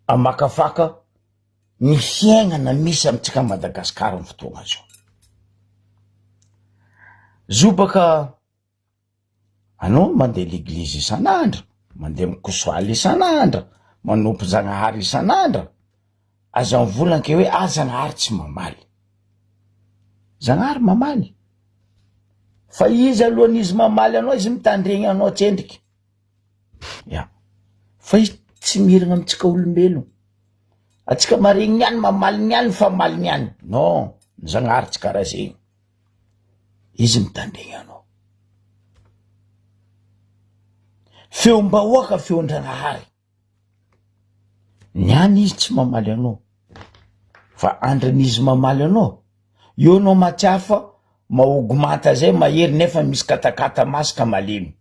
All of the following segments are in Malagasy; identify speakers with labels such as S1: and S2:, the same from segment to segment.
S1: Hamakafaka ny fiaignana misy amintsika Madagascar am fotoagna zao. Zo baka anao mandeha leglizy isan'andro, mandeha mikosoaly isan'andra, manompo Zagnahary isan'andra, aza mivolagna ke hoe ah Zagnahary tsy mamaly. Zagnahary mamaly, fa izy alohan'izy mamaly anao izy mitandregny anao tsendriky. Ya, fa izy tsy mierigna amintsika olombelogno, antsika maregny niany mamaly niany mifamaly niany, non, ny Zagnahary tsy karaha zegny, izy mitandregny anao. Feom-bahoaka feon-dRagnahary. Niany izy tsy mamaly anao, fa andrin'izy mamaly anao, eo anao mahatsiaro fa maogmanta zay mahery nefa misy katakata masaka malemy.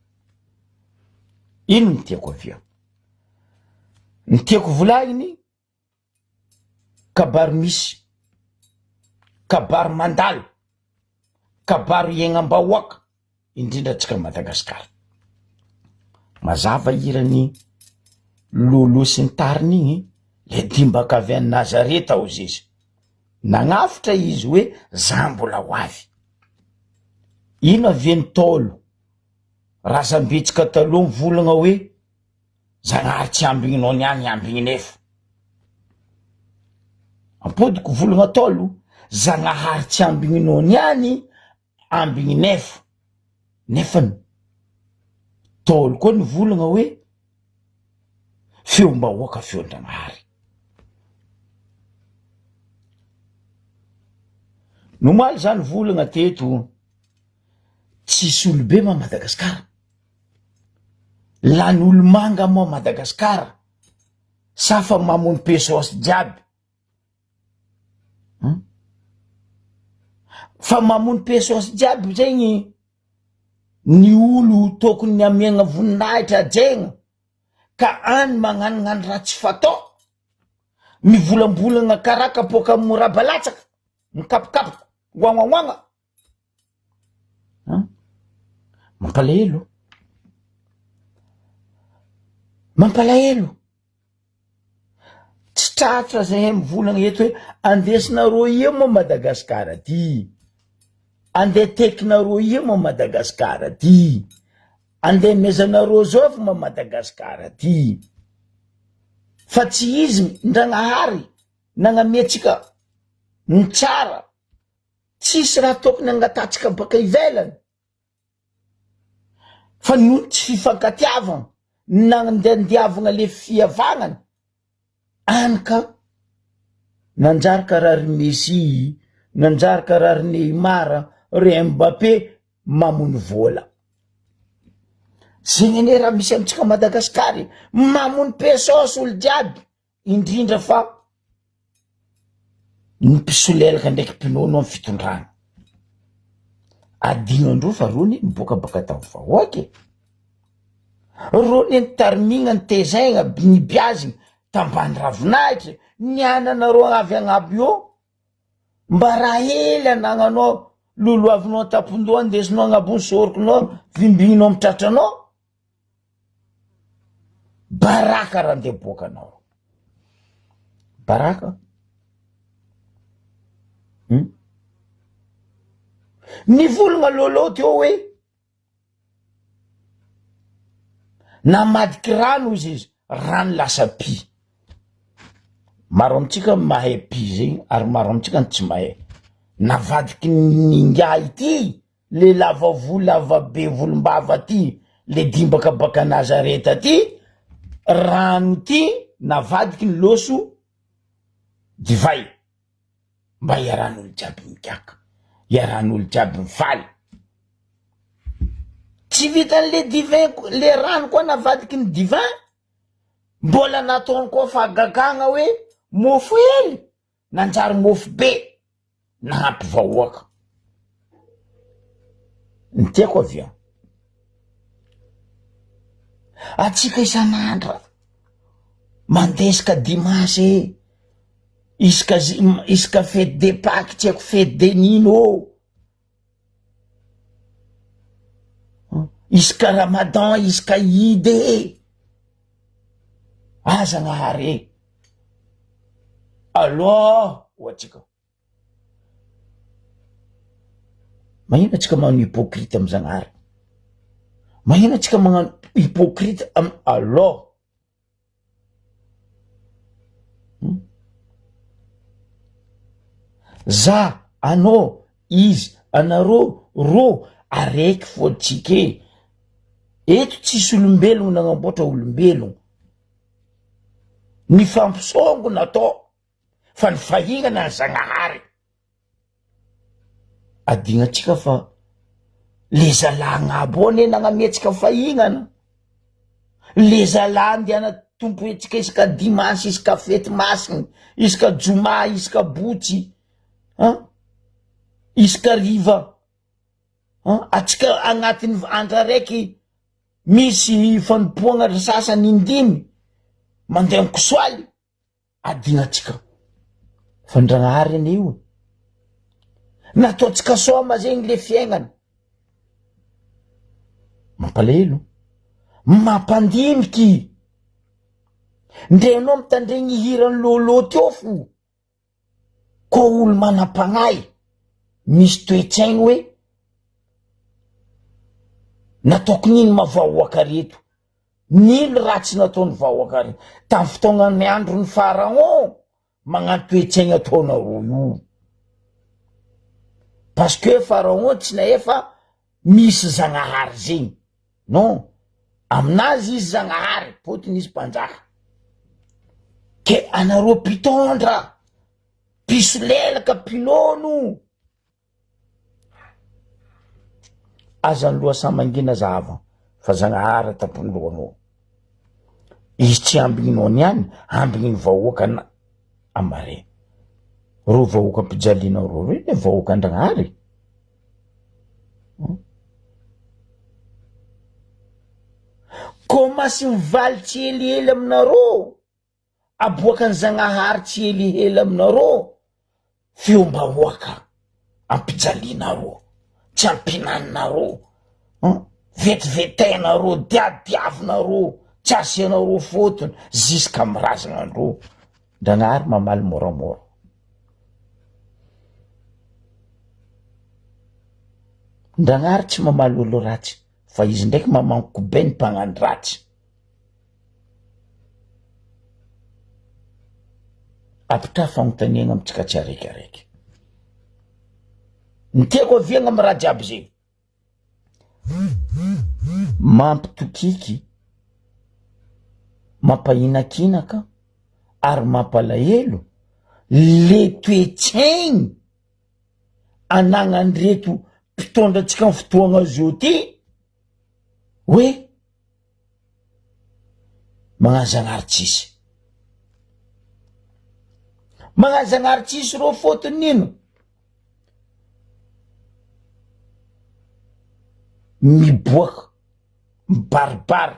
S1: Ino ny tiako avia? Ny tiako volagniny, kabary misy, kabary mandalo, kabary iaignam-bahoaka, indrindra antsika Madagasikara. Mazava hiran'i Lolo sy ny tariny igny, le dimbaka avy any Nazareta hozy izy. Nagnafotra izy hoe za mbola ho avy. Ino avy ny Ntaolo, razambetsika taloha mivolagna hoe Zagnahary tsy ambigninao niany ambigny nefa. Ampodiko volagna Ntaolo, Zagnahary tsy ambigninao niany ambigny nefa. Nefany Ntaolo koa nivolagna hoe feom-bahoaka feon-dragnahary. Nomaly za nivolagna teto, tsisy olobe ma Madagasikara. Lany olomanga moa Madagascar sa fa mamono pesos jiaby hum fa mamono pesos jiaby zegny ny olo tokony amiagna voninahitra hajaigna ka any magnanognano raha tsy fatao mivolambolagna karaha kapoaka moraba latsaka mikapokapoka oagnaoagna. An! Mampalahelo. Mampalahelo. Tsy tratra zahay mivolagna eto hoe andesinareo ia moa Madagasikara ty? Andeha tekinareo ia moa Madagasikara ty? Andeha mezanareo zôvy moa Madagasikara ty? Fa tsy izy Ndragnahary nagnamia antsika ny tsara. Tsisy raha tokony angatatsika baka ivelany fa noho ny tsy fifankatiavagna nandiandiavagna le fihavagnana any ka nanjary karaha ry Messi, nanjary karaha ry Neymar, ry Mbappé mamono vola. Zegny anie raha misy amintsika Madagascar e, mamono pesos olo jiaby. indrindra fa ny mpisolelaka ndraiky mpinono amy fitondrana, adino andreo fa reo anie niboaka baka tamy vahoaka e, reo anie nitarimigna nitezaigna nibiazigna tambany ravinahitra e, ny ananareo avy agnabo eo mba raha hely anagnanao lolohavinao an-tampon-doha andesinao agnabon'ny sorokinao vimbinao amy tratranao. Baraka raha ndeha boaka anao. Baraka. Hmm? Nivolagna lôlô teo hoe namadiky rano izy izy, rano lasa pi. Maro amintsika mahay pi zegny ary maro amintsika ny tsy mahay. Navadiky ny ingahy ity Le lava volo lava be volombava ty le dimbaka baka Nazareta ty rano ty navadiky ny loso divay mba hiarahan'olo jiaby migiaka hiarahan'olo jiaby mifaly tsy vitan'le divin le rano koa navadiky ny divin mbola nataony koa fahagagagna hoe mofo hely Nanjary mofo be nahampy vahoaka. Ny tiako avy eo, atsika isan'andra mandeha isaka dimanche e, isaka isaka fete de paque tsy haiko fete de n'ino ô, isaka ramadan isaka Eid e, aza Naharé. Aloha ho antsika. Magnino antsika magnano hypocrite amy Zagnahary? Magnino antsika magnano hypocrite amy Allah? Za, anao, izy, anareo, rô, araiky fô tsika e! Eto tsisy olombelogno nagnamboatra olombelogno. Ny fampisongo natao fa ny fahinana ny Zagnahary. Adinantsika fa le zalahy agnabo ao anie nagnametsika fahinana, le zalahy andehanan'ny tompoentsika isaka dimanche, isaka fety masina, isaka joma, isaka botsy an, isaka hariva an, atsika agnatin'ny andro araiky misy fanompoagna ry sasany indimy mandeha mikosoaly. Adinantsika fa Ndragnahary anie io e. Nataontsika sôma zegny le fiaignana. Mampalahelo, mampandiniky. Ndre anao mitandregny hiran'i Lôlô teo fo, kô olo manam-pagnahy, misy toe-tsaigny hoe nataoko nino ma vahoaka reto. Nino ratsy nataon'ny vahoaka reo tamin'ny fotoagnan'ny andron'ny pharaon magnano toe-tsaigna ataonareo io parce que pharaon tsy nahefa misy zagnahary zegny non aminazy izy zagnahary fôtony izy mpanjaka ke anareo mpitondra mpisolelaka mpinono Aza ny lohasaha mangina zahava fa Zagnahary atampony lohanao. Izy tsy ambigninao niany, ambignin'ny vahoaka na amare. Reo vahoaka ampijalianao reo reo ne vahoaka Andragnahary. Kômasy mivaly tsihelihely aminareo. Aboakan'i Zagnahary tsy helihely aminareo feom-bahoaka ampijalianareo, tsy ampinaninareo, an, vetivetainareo, diadiavinareo, tsy asianareo fotony zisk'amy razagnandreo. Ndragnahary mamaly moramora. Ndragnahary tsy mamaly olo ratsy fa izy ndraiky mamango kobay ny mpagnano ratsy. Apetraho fagnontaniagna amintsika tsy araikiaraiky. Ny tiako aviagna amy raha jiaby zegny, mampitokiky, mampahinakinaka ary mampalahelo le toe-tsaigny anagnan'ireto mpitondra antsika amy fotoagna zao ty hoe Magnano zagnahary tsisy. Magnano zagnahary tsisy reo fôtony ino? Miboaka, mibaribary,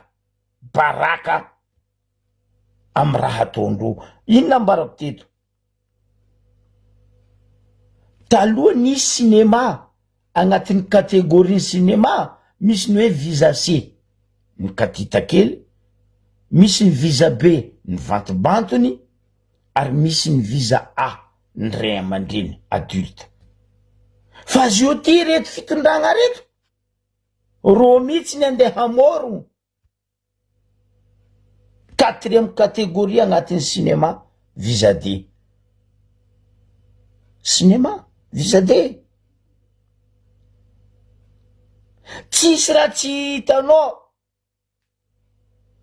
S1: baraka amy raha ataondreo. Inona ambarako teto? Taloha nisy cinéma, agnatin'ny catégorie cinéma misy ny hoe visa C, ny katita kely, misy ny visa B, ny vantobantony, ary misy ny visa A, ny ray aman-dreny, adulte. Fa zio ty reto fitondragna reto, rô mihitsy ny andeha hamôrogno. Quatrième catégorie agnatin'ny cinéma visa D. Cinéma visa D. Tsisy raha tsy hitanao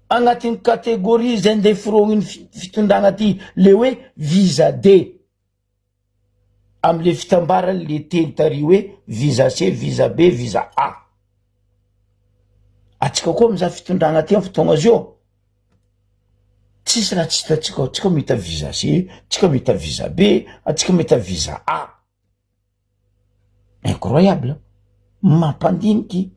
S1: agnatin'ny catégorie zay ndeha forogniny fitondragna ty le hoe visa D. Amle fitambarany le teny tary hoe visa C, visa B, visa A. Atsika koa amizany fitondragna ty am fotoagna zio, tsisy raha tsy hitantsika ao, tsika mahita visa C, tsika mahita visa B, atsika mahita visa A. Incroyable, mampandiniky.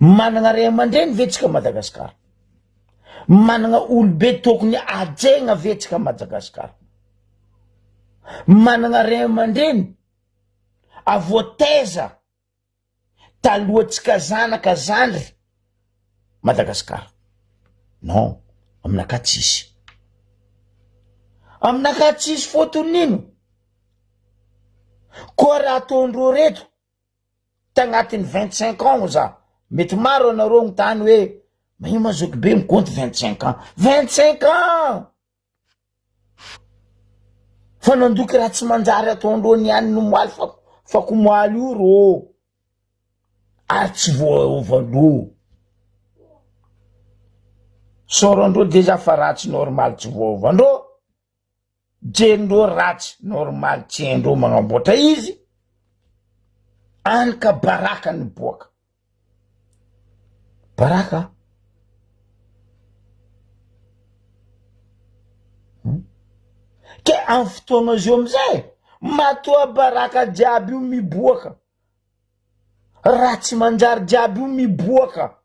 S1: Managna ray aman-dreny ve tsika Madagasikara? Managna olobe tokony hajaigna ve tsika Madagasikara? Managna ray aman-dreny avoataiza talohantsika zanaka zandry Madagasikara? Non. Aminakahy tsisy. Aminakahy tsisy fotony nino. Koa raha ataondreo reto tagnatin'ny 25 ans za, mety maro anareo mitany hoe magnino ma zoky be mikonty 25 ans. 25 ans! Fa nandoky raha tsy manjary ataondreo niany no moaly fa fa ko moaly io rô. Ary tsy voaovandreo. Sôrandreo dejà fa ratsy normal tsy voaovandreo. Jerindreo ratsy normal tsy haindreo magnamboatra izy. Any ka baraka niboaka. Baraka hmm? Ke amy fotoagna zio amizay matoa baraka jiaby io miboaka, raha tsy manjary jiaby io miboaka.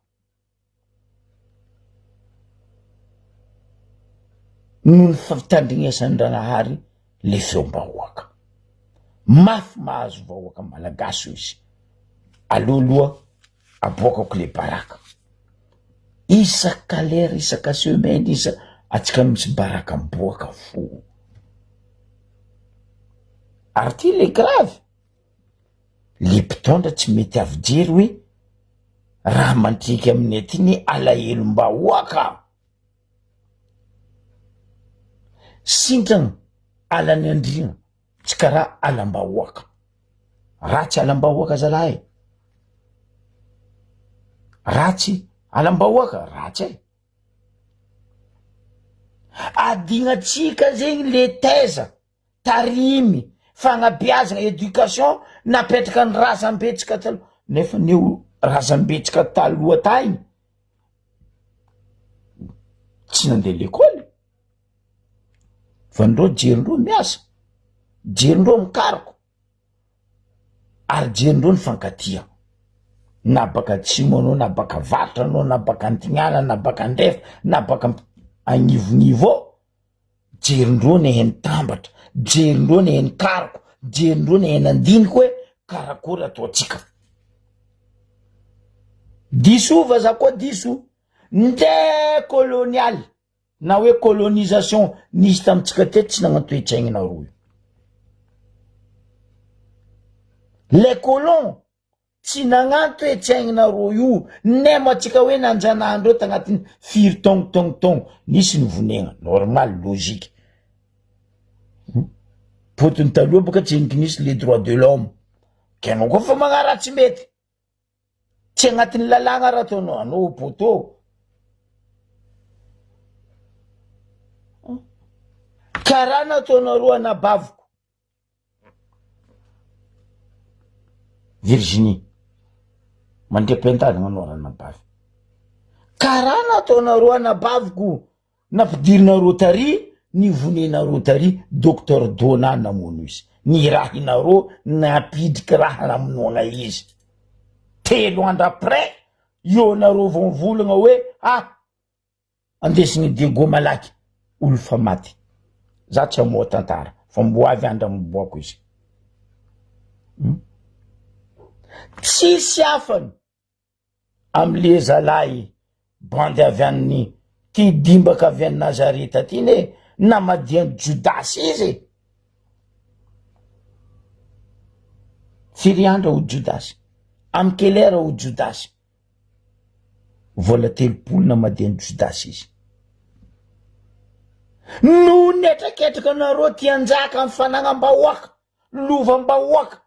S1: Noho ny fitandrignesan-dragnahary le feom-bahoaka. Mafy mahazo vahoaka malagasy hoy izy. Aleo aloha aboakako le baraka. Isaka lera, isaka semaine, isa atsika misy baraka miboaka fo. Ary ty le grave. Le mpitondra tsy mety avy jery hoe raha mandriaka amin'ny aty ny alahelom-bahoaka. Sintrana alan'ny andriana tsy karaha alam-bahoaka. Ratsy alam-bahoaka zalahy e. Ratsy alam-bahoaka, ratsy e. Adinantsika zegny le taiza. tarimy, fagnabeazagna, education napetraka ny razambetsika taloha, nefa neo razambetsika taloha tagny tsy nandeha lekôly, fa ndreo jerindreo miasa, jerindreo mikaroko, ary jerindreo nifankatia, na baka atsimo anao na baka avaratra anao na baka antignana na baka andrefa na baka agnivonivo ao. Jerindreo ny ainy tambatra, jerindreo ny ainy karoko, jerindreo ny ainy andiniko hoe karakory ataontsika. Diso vazaha koa diso, nde colonial na hoe colonisation nisy tamintsika teto tsy nagnano toe-tsaigny nareo io. Les colons Tsy nagnano toe-tsaigninareo io nem atsika hoe nanjanahandreo tagnatin'ny firy taogno taogno taogno nisy ny vonegna normal logique fotony taloha boka tsy henoko nisy le droit de l'homme ke anao koa fa magnano raha tsy mety tsy agnatin'ny lalàgna raha ataonao anao poto karaha nataonareo anabaviko Virginie, mandriam-piandanana anao ranabavy. Karaha nataonareo anabaviko nampidirinareo tary nivonenareo tary Docteur Dona namono izy. Nirahinareo nampidriky raha namonoana izy. Telo andro après eo nareo vao mivolagna hoe ah Andesin'i Diego malaky olo fa maty. Za tsy hamoha tantara fa mbo avy andro amoboako izy. Hmm? Tsisy afany amle zalahy bandy avy any ty dimbaka avy any Nazareta ty ne namadian'i Jodasy izy. Firy andro ho Jodasy? Amy quelle heure ho Jodasy? Vola 30 namadian'i Jodasy izy. Noho ny hetraketraka anareo ty hanjaka amin'ny fanagnam-bahoaka, lovam-bahoaka.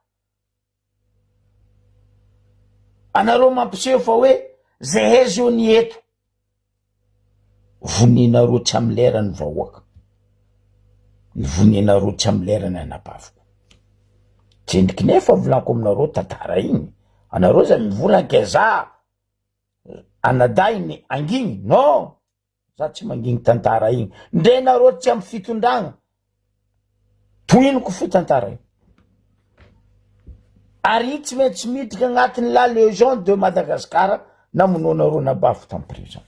S1: Anareo mampiseho fa hoe zahay zao ny eto. Vonenareo tsy amin'ny lera ny vahoaka. Ny vonenareo tsy amin'ny lera ny anabaviko. Tsendriky nefa volaniko aminareo tantara igny. Anareo zay mivolan ke za anadahiny angigny non za tsy mangigny tantara igny. Ndre nareo tsy amy fitondragna tohiniko fo tantara io. Ary iny tsy maintsy miditra agnatin'ny la legende de Madagascar namonoanareo anabaviko tam prison.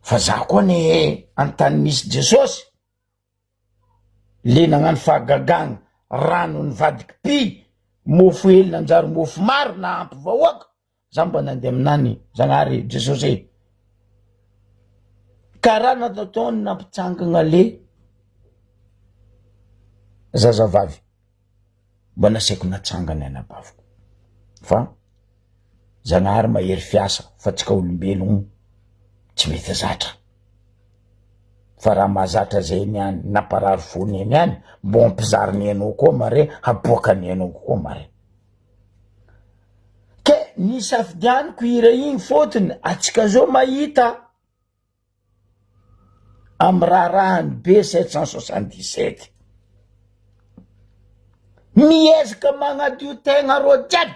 S1: Fa za koa ne antany misy Jesosy le nagnano fahagagagna rano nivadiky pi mofo hely nanjary mofo maro nahampy vahoaka za mba nandeha aminany Zagnahary Jesosy e. Karaha nataony nampitsangana le zazavavy mba nasaiko natsangany anabaviko fa Zagnahary mahery fiasa fa tsika olombelogno tsy mety zatra fa raha mahazatra zay niany namparary fo neny any mbô ampizary nenao koa mare haboaka nenao koa mare ke nisafidianiko hira igny fôtony atsika zao mahita amy raharahany B 777 miezaka magnadio tegna rô jiaby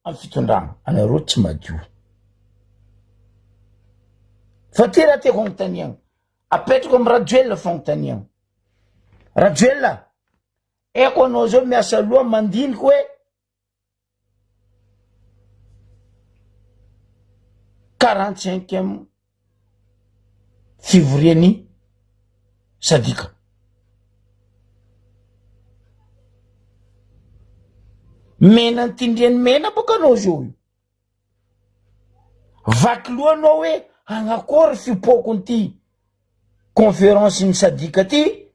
S1: amy fitondragna anareo tsy madio fa ty raha tiako agnontaniagna apetrako amy Rajoelina fagnontaniagna Rajoelina Eko anao zao miasa loha mandiniky hoe quarante cinquième fivorian'ny sadika. Mena nitindrian'ny mena boka anao zao io. Vaky loha anao hoe hagnakory fipôkon'ity conférence ny sadika ty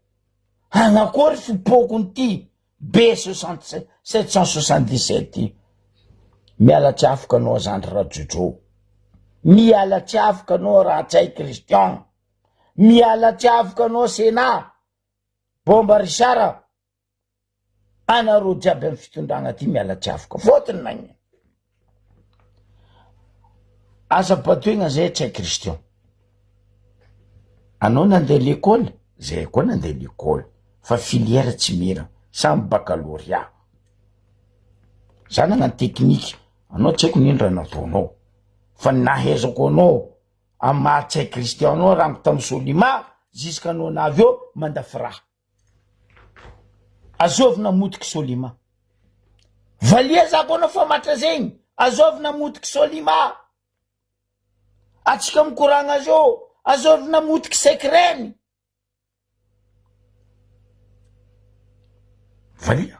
S1: Hanakory fipokony ty B soixante 777 ty. Miala tsy afaka anao zandry Rajojo. Miala tsy afaka anao Ratsay Christian. Miala tsy afaka anao Sénat. Bomba Richard. Anareo jiaby amy fitondragna ty miala tsy afaka. Fôtony nagnino? Aza badoegna zay Ntsay Christian. Anao nandeha lekôly, zay koa nandeha lekôly fa filière tsy mira, samy baccalauréat. Za nagnano tekniky, anao tsy haiko n'ino raha nataonao fa ny nahaizako anao amy maha Ntsay Christian anao rango tamy Solima jusqu'anao navy eo mandafy raha. Azovy namotiky Solima. Valia za koa anao fa matra zegny. Azovy namotiky Solima. Atsika mikoragna zao. Azovy namotiky secret-ny. Valia.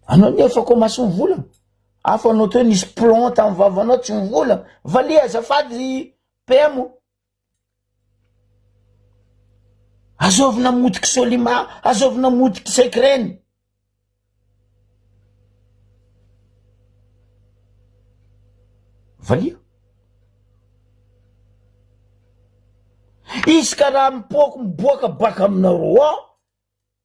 S1: Anao nefa koa maso mivolagna. Hafa anao teo nisy plomb tamy vavanao tsy mivolagna. Valia azafady PM. Azovy namotiky Solima, azovy namotiky Secreny. Valia. Izy ka raha mipoaky miboaka baka aminareo ao,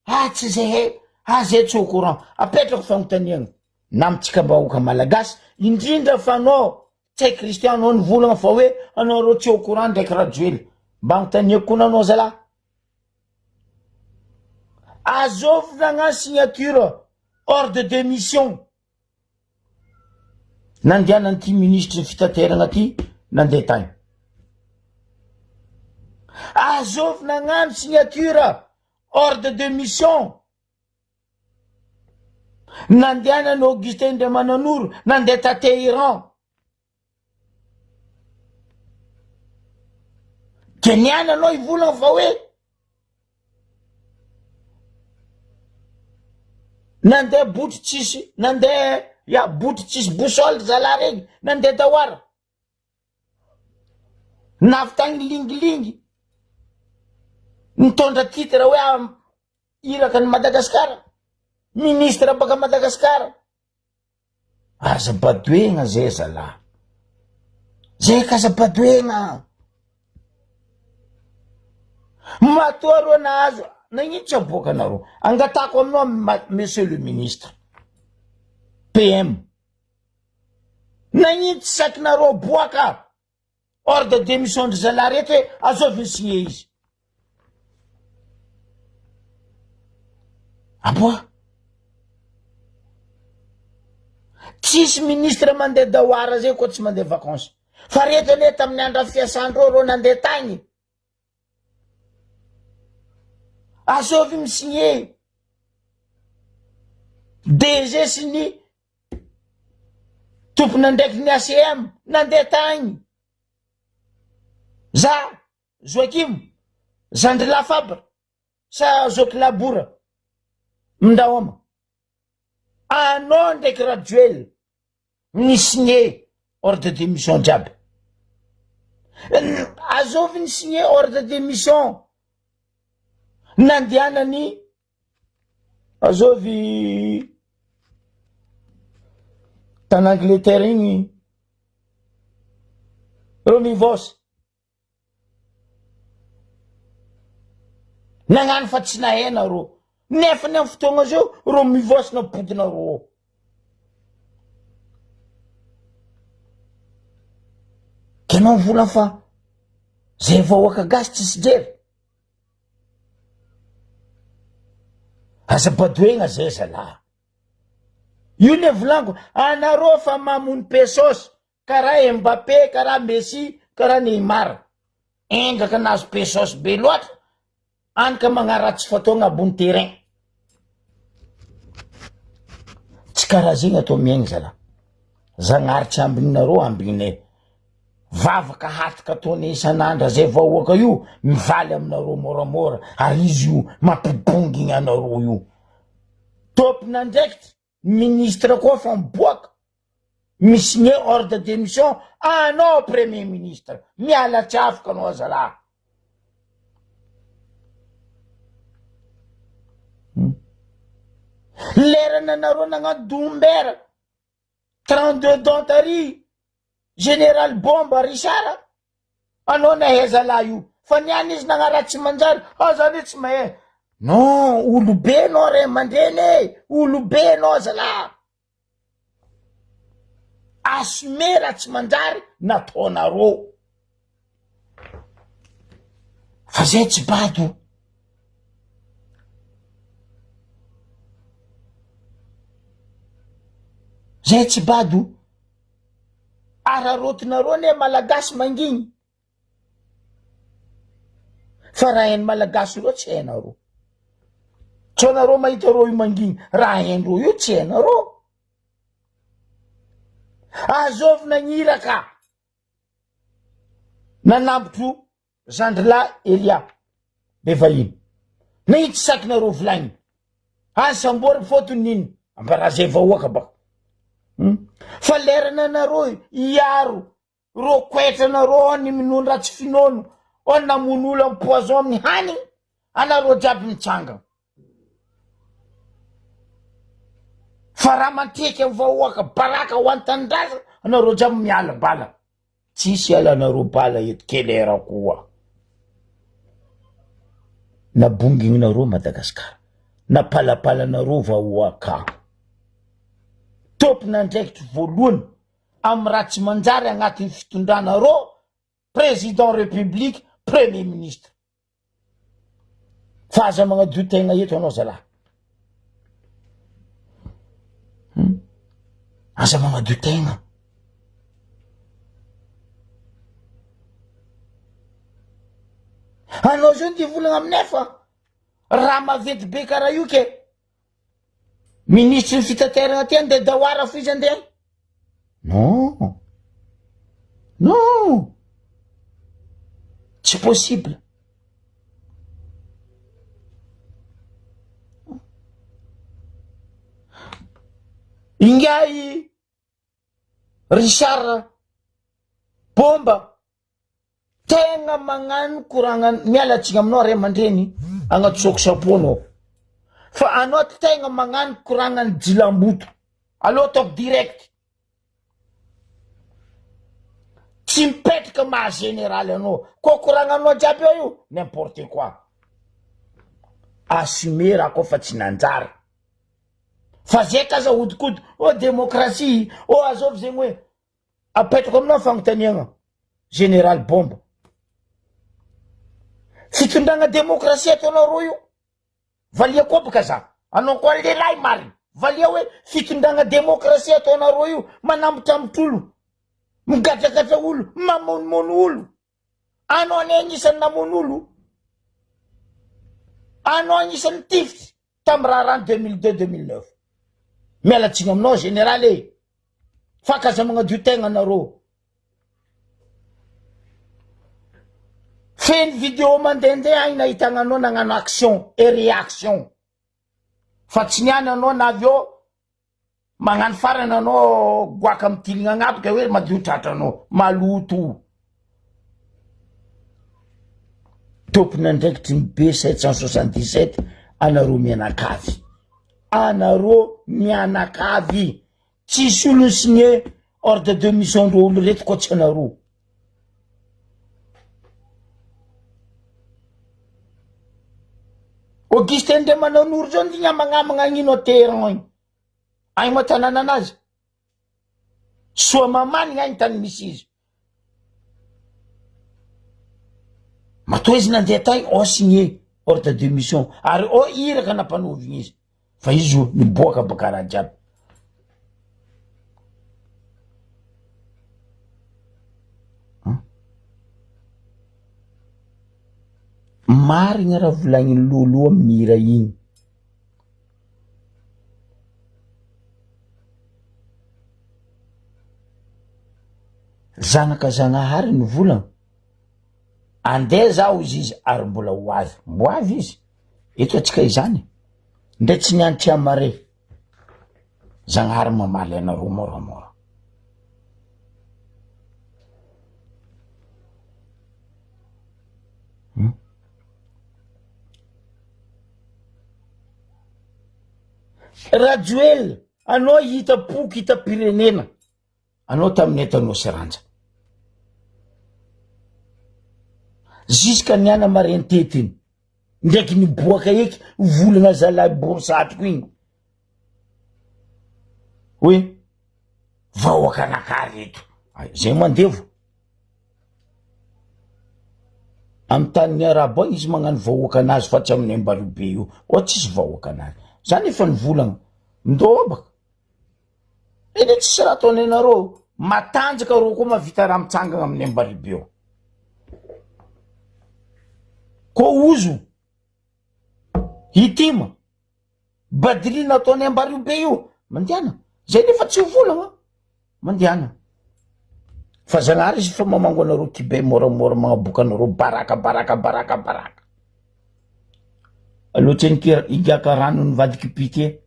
S1: Ah tsy zay he, ah zay tsy au courant. Apetrako fagnontaniagna namintsika vahoaka malagasy, indrindra fa anao Ntsay Christian anao nivolagna fa hoe anao reo tsy au courant ndraiky Rajoely. Mba agnontaniako koa nanao zalahy. Azovy nagnano signature ordre de mission nandehanan'ity minisitry ny fitateragna ty nandeha tagny. Azovy nagnano signature Ordre de mission nandehanan'i Augustin Ndriamananoro nandeha ta Téhéran. Dia niany anao hivolagna fa hoe nandeha botry tsisy nandeha ya botry tsisy boussole zalahy regny nandeha dahoara. Nahavitany lingilingy nitondra titre hoe iraka ny Madagasikara, ministre baka Madagasikara. Aza badoegna zay zalahy, zay ka aza badoegna. Matoa reo nahazo, nagnino tsy aboakanareo? Angatahako aminao monsieur le ministre, PM. Nagnino tsy sakinareo aboaka ordre de mission ndry zalahy reto hoe azovy ny signé izy. Aboa. Tsisy ministre mandeha dahoara zay koa tsy mandeha vacances. Fa reto anie tamin'ny andro fiasandreo reo nandeha tagny. Azovy mi-signé. DG sy ny Tompon'andraikitry ny ACM nandeha tagny. Za Joakim, zandry Lafabra sa zoky Labora Mindrahoma. Anao ndraiky Rajoel ni signé ordre de mission jiaby. Azovy ny signer ordre de mission nandehanany azovy tany Angleterre igny Romivos. Nagnano fa tsy nahay nareo. Nefa ny amin'ny fotoagna zao reo mivoasy nampodinareo ao. Ke anao mivolagna fa zay vahoaka gasy tsisy jery. Aza badoegna zay zalahy. Io ne volaniko, anareo fa mamono pesos. Karaha Mbappé, karaha Messi, karaha Neymar. Endraka nahazo pesos be loatra, any ka magnaratsy fotoagna ambony terrain. Tsy karaha zegny atao miaigny zalahy. Zagnahary tsy ambininareo ambininay. Vavaka hataka ataonay isan'andra zay vahoaka io mivaly aminareo moramora ary izy io mampibongigny anareo io. Tompon'andraikitra Ministre koa fa miboaka mi signer ordre de mission anao premier ministre miala tsy afaka anao azalahy. Hmm. Lerana anareo nagnano dombera 32 dents tary Général Bomba Richard Anao nahay zalahy io fa niany izy nagnaraha tsy manjary ah za anie tsy mahay non olobe anao ray aman-dreny e olobe anao zalahy assumer raha tsy manjary nataonareo fa zay tsy bado zay tsy bado Araraotinareo anie malagasy mangigny fa raha hain'ny malagasy reo tsy hainareo. Tsy anareo mahita reo io mangigny, raha haindreo io tsy hainareo. Azovy nagniraka nanambotro Zandrilahy Elia be vahiny. Mihitsy saky nareo volaigny. Any sambory fotony nino. Ambara zay vahoaka baka. Hmm? Fa lerana anareo hiaro ro koetra anareo ao ny minono raha tsy finono ao ny namono olo amin'ny poison amin'ny hanigny anareo jiaby mitsangana. Fa raha manteky amin'ny vahoaka baraka ho an'ny tanindrazana anareo jiaby miala bala. Tsisy alanareo bala eto kelera koa. Nabonginareo Madagascar. Napalapalanareo vahoaka. Tompon'andraikitry voalohany amin'ny raha tsy manjary agnatin'ny fitondranareo président république premier ministre. Fa aza magnadio tegna eto anao zalahy. Hmm? Aza magnadio tegna. Anao zao ndeha volagna aminay fa raha maventy be karaha io ke. Minisitry ny fitaterana aty andeha dahoara fo izy andeha. Non. Non. Tsy possible. Ingahy Richard Bomba Tegna magnano koragna miala tsigny aminao ray aman-dreny agnatsoako chapeau anao fa anao tegna magnano koragnan'ny jilamboto aleo ataoko direct tsy mipetraka maha général anao koa koragnanao jiaby eo io n'importe quoi assumer raha koa fa tsy nanjary fa zay ka aza ahodikody oh démocratie oh azovy zegny hoe Apetrako aminao fagnontaniagna Général Bomba. Fitondragna démocratie ataonareo io? Valia koa boka za. Anao koa lehilahy marigny. Valia hoe fitondragna démocratie ataonareo io manambotrambotra olo, migadragadra olo, mamonomono olo. Anao anie agnisan'ny namono olo. Anao agnisan'ny nitifitry tamin'ny raharaha 2002 2009. Miala tsiny aminao général e. Fa k'aza magnadio tegna anareo. Feno vidéo mandehandeha agny nahitagna anao nagnano action et réaction. Fa tsy niany anao na avy eo Magnano farany anao goaka mitiligna agnaby ka hoe madio tratranao. Maloto. Tompon'andraikitry ny B 777 anareo mianakavy. Anareo mianakavy. Tsisy olo ni-signer ordre de mission ndreo olo reto koa tsy anareo. Augustin Andriamananoro zao ndi gnamagnamagna agnino a Téhéran igny. Agny moa tanànanazy. Soamamanigna agny tany misy izy. Matoa izy nandeha tagny ao signé ordre de mission ary ao iraka nampanaovigny izy fa izy io niboaka baka raha jiaby. Marigna raha volagnin'i Lolo amin'ny hira igny. Zanaka Zagnahary ny volagna, andeha za hozy izy ary mbola ho avy, mbo avy izy, eto atsika izany, ndre tsy niantry amare, Zagnahary mamaly anareo moramora. Rajoelina, anao hitam-poko hitam-pirenena, anao tamin'ny entanao sy ranja. Jusqu'à niana marin-tetiny, ndraiky niboaka eky volana zalahy bory satroko igny. Hoe vahoaka anakah reto, zay mandevo. Amy tanin'ny arabo agny izy magnano vahoaka anazy fa tsy amin'ny Ambariobe io, oa tsisy vahoaka anazy, zany efa nivolagna, ndô baka, ene tsisy raha ataony anareo, matanjaka reo koa mahavita raha mitsangana amin'ny Ambariobe io, ko ozo, hitima. Badri nataony Ambariobe io, mandehana, zay nefa tsy ho volagna, mandehana, fa Zagnahary izy fa mamango anareo kibay moramora magnaboka anareo baraka baraka baraka baraka, aleo tseniky higiaka rano nivadiky pite.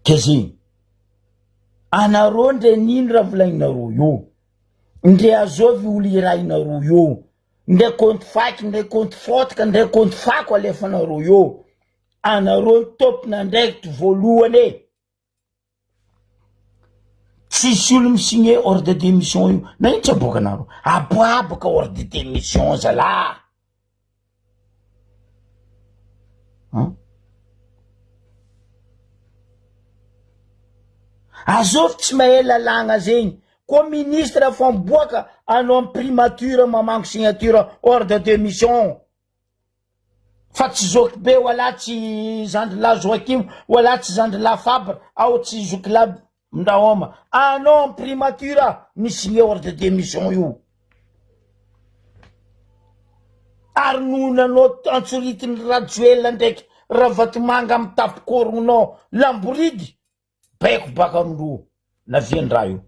S1: Ke zegny, anareo ndre nino raha volagninareo io, ndre azovy olo irahinareo io, Ndray kaonty faky ndray kaonty fotaka ndray kaonty fako alefanareo eo anareo ny tompon'andraikitry voalohany e tsisy olo mi-signer ordre de mission io na ino tsy aboakanareo aboaboka ordre de mission zalah an Azovy tsy mahay lalàgna zegny, koa ministre fa miboaka anao am primature mamango signature ordre de mission fa tsy zoky be wala tsy zandrilahy Joachim wala tsy zandrilahy Fabre ao tsy zokilahy Mndrahoma, anao am primature mi signer ordre de mission io ary noho nanao antsoritin'i Rajoelina ndraiky Ravatomanga am tapikorognonao lamboridy baiko baka amindreo navian-draha io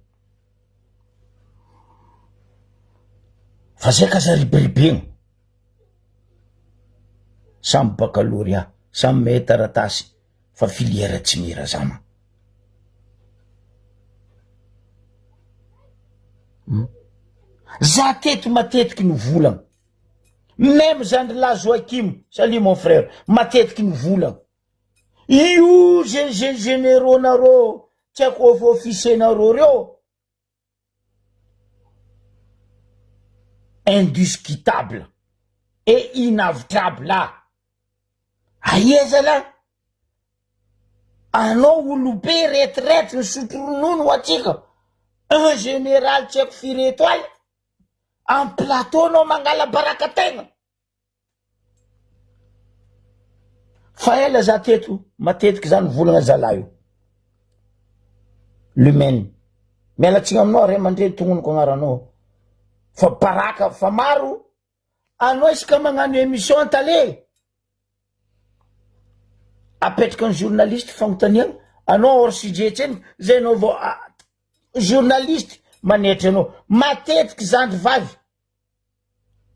S1: fa zay k'aza riboribegna samy baccalauréat samy mahay taratasy fa filière tsy mira zama. Za teto matetiky nivolagna, meme zandry lahy Joachim, salut mon frère, matetiky nivolagna, io gen généraux nareo tsy haiko officier nareo reo, indiscutable et inavoutrable aia zalahy anao olobe retraite nisotro ronono ho atsika un général tsy haiko firy étoile en plateau anao mangala baraka tegna Fa ela za teto matetiky za nivolagna zalahy io. Lumen. Miala tsigny aminao ray aman-dreny tognoniko agnaranao. Fa baraka fa maro anao isaka magnano émission tale. Apetraka ny journaliste fagnontaniagna anao hors sujet tsendriky zay anao vao journaliste manetry anao. Matetiky zandry vavy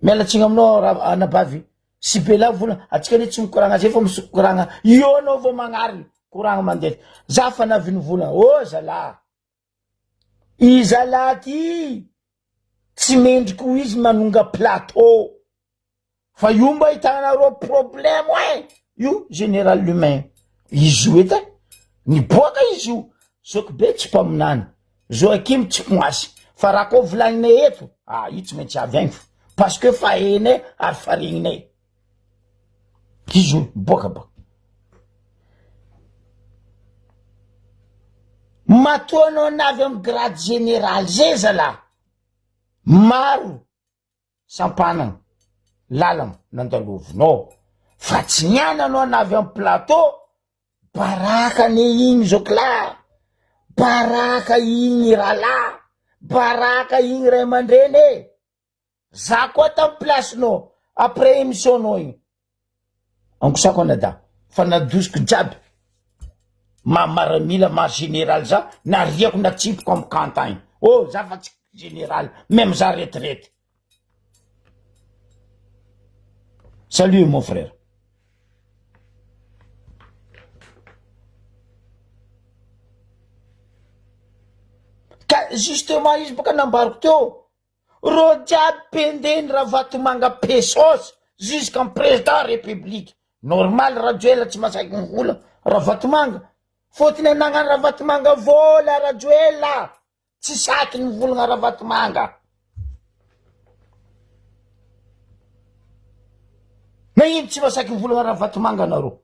S1: Miala tsiny aminao aho anabavy sy bela vola atsika anie tsy mikoragna zay fa mikoragna io anao vao magnariny koragna mandeha za fa navy nivola ô zalah. Iza lahy ty tsy mendriky ho izy manonga plateau fa io mba ahitanareo problème eh! Io général Lumain izy io edy eh! Niboaka izy io, zoky be tsy mpaminany, Joachim tsy poasy fa raha koa volagninay eto ah io tsy maintsy avy agny parce que fa hainay ary fa regninay. Izy io miboaka ba. Matoa anao navy amy grade général zay zalahy, maro sampanana lalana nandalovinao fa tsy niany anao navy amy plateau, baraka anie igny zokilahy, baraka igny rahalahy, baraka igny ray aman-dreny e. Za koa tam place nao après émission nao igny ankosako anadahy fa nadosiko jiaby maha maramila maha général za nariako natsipiko am camp agny oh za fa tsy général même za retraite salut mon frère. Ka justement izy boka nambariko teo Reo jiaby pendeny Ravatomanga pesos jusqu'en président république normal Rajoelina tsy masaky mivola Ravatomanga fotony anagnany Ravatomanga vola Rajoelina tsy saky mivolagna Ravatomanga na ino tsy masaky mivolagna Ravatomanga nareo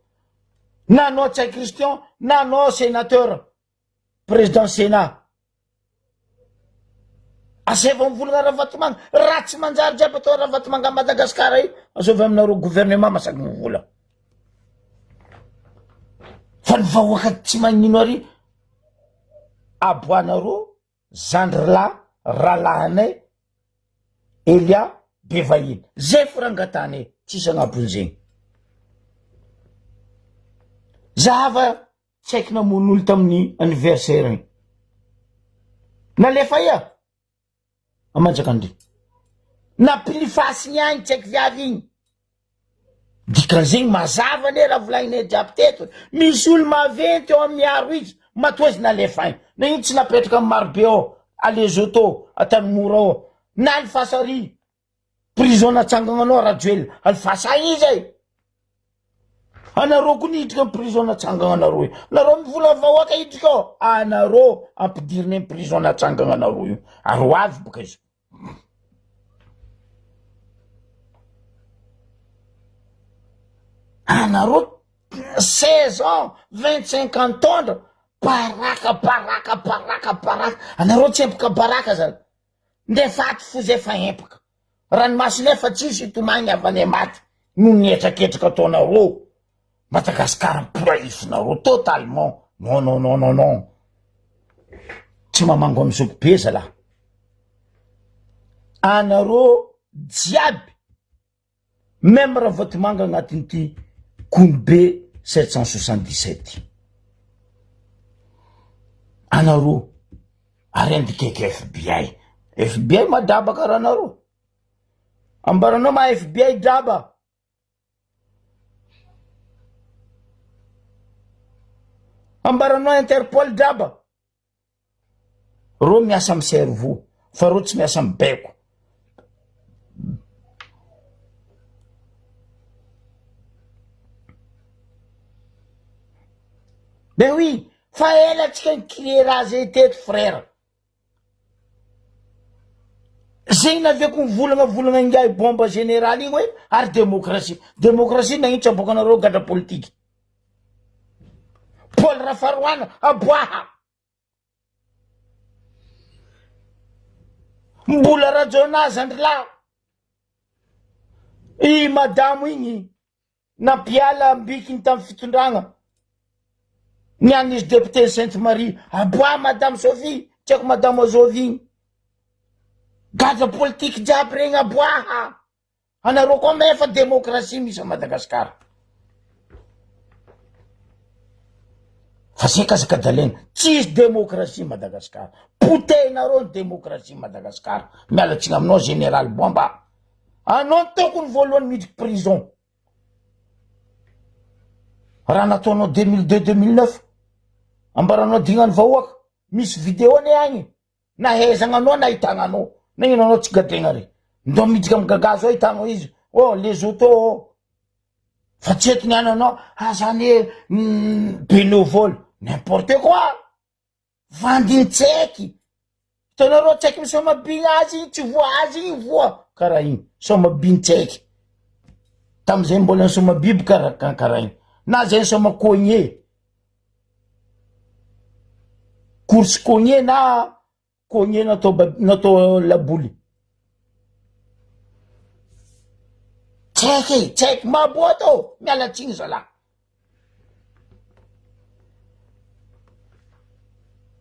S1: na anao Ntsay Christian na anao sénateur Président Sénat. Asaivo mivolagna Ravatomanga, raha tsy manjary jiaby atao Ravatomanga Madagascar io, azovy aminareo gouvernement masaky mivola. Fa ny vahoaka tsy magnino ary aboanareo zandry lahy rahalahinay Elia be vahiny. Zay fo rangatanay, tsisy agnabony zegny. Zahava Tsy haiko namono olo tamin'ny anniversaire igny. Nalefa aia? A Manjakandriana. Nampilifasiny agny tsy haiko viavy igny. Dikan'izegny mazava anie raha volagninay jiaby teto. Misy olo maventy ao amin'ny aro izy, matoa izy nalefa agny. Nagnino tsy napetraka amin'ny marobe ao, à Lesotho, Antanimora ao. Nalifasa ary. Prison natsangagnanao Rajoelina, alifasa agny izy e. Anareo koa niditra am prison natsangagnanareo io. Nareo mivola vahoaka hiditra ao. Anareo ampidirina am prison natsangagnanareo io. Ary ho avy boka izy. Anareo 16 ans, 25 ans tondra, baraka, baraka, baraka, baraka. Anareo tsy empaka baraka zany. Nde faty fo zay fa empaka. Ranomasina efa tsisy hitomagny havanay maty noho ny hetraketraka ataonareo. Madagascar mporahifinareo totalement. Non non non non non. Tsy mamango am zoky be zalah. Anareo jiaby Meme Ravatomanga agnatin'ity gony be 777 ty. Anareo ary andikaiky FBI. FBI ma draba karaha anareo. Ambaranao ma FBI draba. Ambaranao Interpol draba. Reo miasa am cerveau fa reo tsy miasa am baiko. Ben oui, fa ela tsika ni créer raha zay teto frère. Zegny naviako mivolagna volagna ingahy bomba général igny hoe ary démocratie. Démocratie nagnino tsy aboakanareo gadra politique. Paul Rafaroana aboaha. Mbola Rajaonah zandrilahy. I madamo igny nampiala ambikiny tamin'ny fitondragna. Niany izy député Sainte Marie. Aboaha madame Sophie, tsy haiko madame Azovy igny. Gadra politique jiaby regny aboaha. Anareo koa ma efa demokrasia misy a Madagascar. Fa zay kazakadalena, tsisy demokrasia Madagascar. Potehinareo ny demokrasia Madagascar. Miala tsiny aminao général Boamba. Anao ny tokony voalohany midriky prison. Raha nataonao 2002 2009, ambaranao dignany vahoaka, misy vidéo anie agny. Nahaizagna anao nahitagna anao. Nagnino anao tsy gadraigna re? Ndao miditra amy gaga zao ahitanao izy. Oh les autos oh. Fa tsy eto niany anao, ah zany e bénévole. N'importe quoi. Vandiny tsaiky. Hitanareo tsaiky misaoma bigna azy igny tsy voa azy igny voa karaha igny. Saoma biny tsaiky. Tamizay mbola nisaoma biby karaha karaha igny. Na zay nisaoma cogné. Course cogné na cogné natao ba- natao laboly. Tsaiky e, tsaiky maboa tao, miala tsiny zalahy.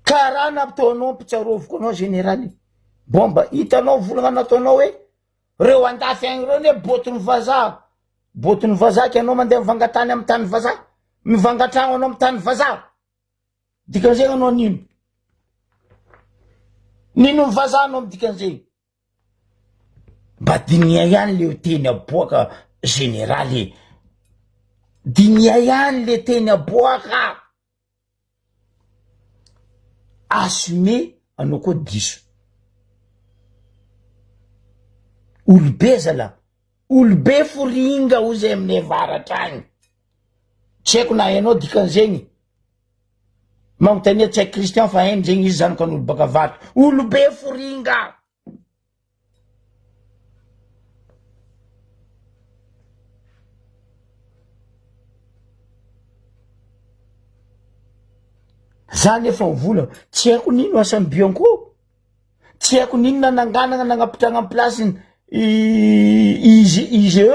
S1: Karaha nataonao mpitsaroviko anao général, bomba hitanao volagna nataonao hoe reo andafy agny reo ne bôtin'ny vazaha, bôtin'ny vazaha ke anao mandeha mivanga tany amy tany vazaha, mivanga tragno anao amy tany vazaha, dikan'izegny anao nino? Nino ny vazaha anao amy dikan'izegny? Mba diniha ihany le teny aboaka général e, diniha ihany le teny aboaka, assumer anao koa diso, olobe zala, olobe foringa ozy aminay avaratra agny, tsy haiko na hainao dikan'izegny, magnontania tsy haiko Christian fa hainy zegny izy zanakan'olo baka avaratra, olobe foringa. Za nefa mivola tsy haiko n'ino asan'ny Bianco, tsy haiko n'ino nananganana nagnapitrahana am place-ny IGE,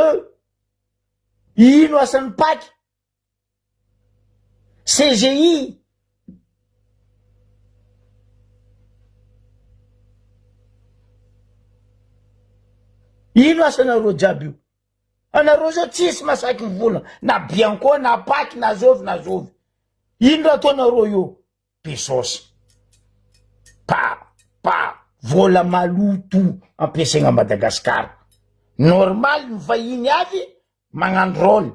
S1: ino asan'ny pac. CGI. Ino asanareo jiaby io? Anareo zao tsisy masaky mivolagna na bianco na pac na zovy na zovy. Ino raha ataonareo io? Pesosy. Pa pa vola maloto ampiasaigna Madagascar. Normal ny vahiny avy magnano role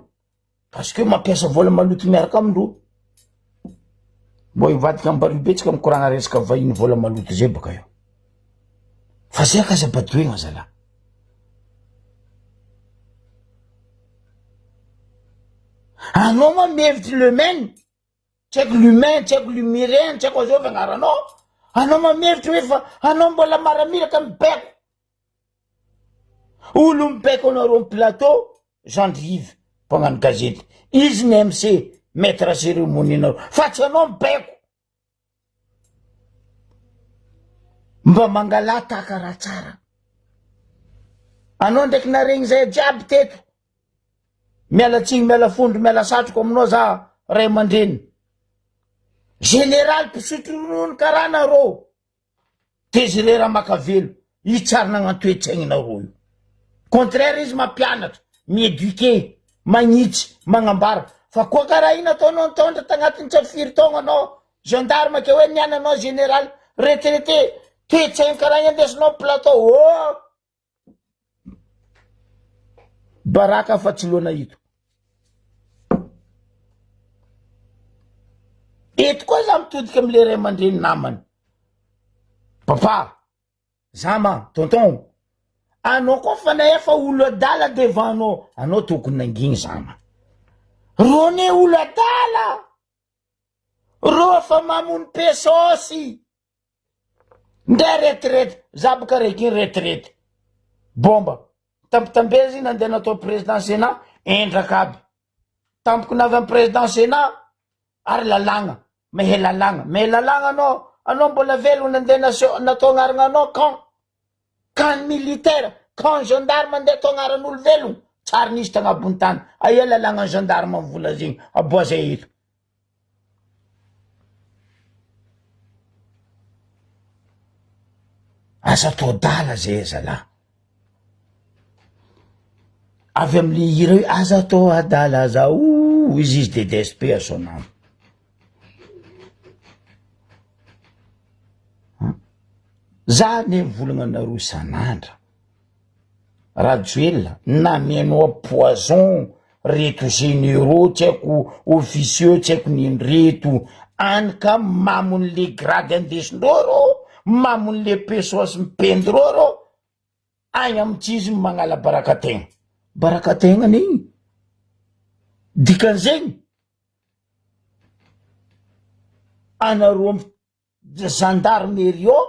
S1: parce que mampiasa vola maloto miaraka amindreo. Mbô hivadika ambario betsaka mikoragna resaka vahiny vola maloto zay baka eo. Fa zay ka aza badoegna zalahy. Anao ma mihevitry le men, tsy haiko l'humain, tsy haiko l'humirien, tsy haiko azovy agnaranao, anao ma mihevitry hoe fa anao mbola maramila ka mibaiko. Olo mibaiko anareo am plateau, Jean Yves mpagnano gazety, izy ny MC, maître cérémonie nareo, fa tsy anao mibaiko. Mba mangalà tahaka raha tsara. Anao ndraiky naregny zay jiaby teto. Miala tsiny, miala fondro, miala satroko aminao za ray aman-dreny. Général mpisotro ronono karaha nareo. Désiré Ramakavelo, io tsary nagnano toe-tsaigninareo io. Contraire izy mampianatra, mi-eduquer, magnitsy, magnambara. Fa koa karaha ino ataonao nitondra tagnatin'ny tsy haiko firy taogno anao gendarme ke hoe niany anao général retraité, toe-tsaigny karaha igny andesinao plateau, oh! Baraka fa tsy loana ito. Eto koa za mitodika amle ray aman-dreny namany. Papa, zama, tonton, anao koa fa nahefa olo adala devant anao, anao tokony nangigny zama. Rô ne olo adala, rô fa mamono pesôsy. Ndray retraite, za boka raiky iny retraite. Bomba. Tambitambezy nandeha natao président sénat, endraka aby. Tampoko navy amy président sénat, ary lalàgna, mehe lalàgna, mehe lalàgna anao, anao mbola velogno nandeha naseo natao agnarana anao camp, camp militaire, camp gendarme andeha atao agnaran'olo velogno, tsary nisy tagnabony tany, aia lalàgna gendarme mivola zegny, aboa zay eto. Aza atao adala zay zalahy. Avy amle hira hoe aza atao adala za o izy izy DDSP à son âme. Za anie mivolagna anareo isan'andra. Rajoelina namenoa poison reto généraux tsy haiko officieux tsy haiko nino reto any ka mamon'le grade andesindreo reo. mamon'le pesos mipendrô rô agny amy tsy izy magnala baraka tegna. Baraka tegna anie igny. Dikan'izegny anareo gendarmerie ao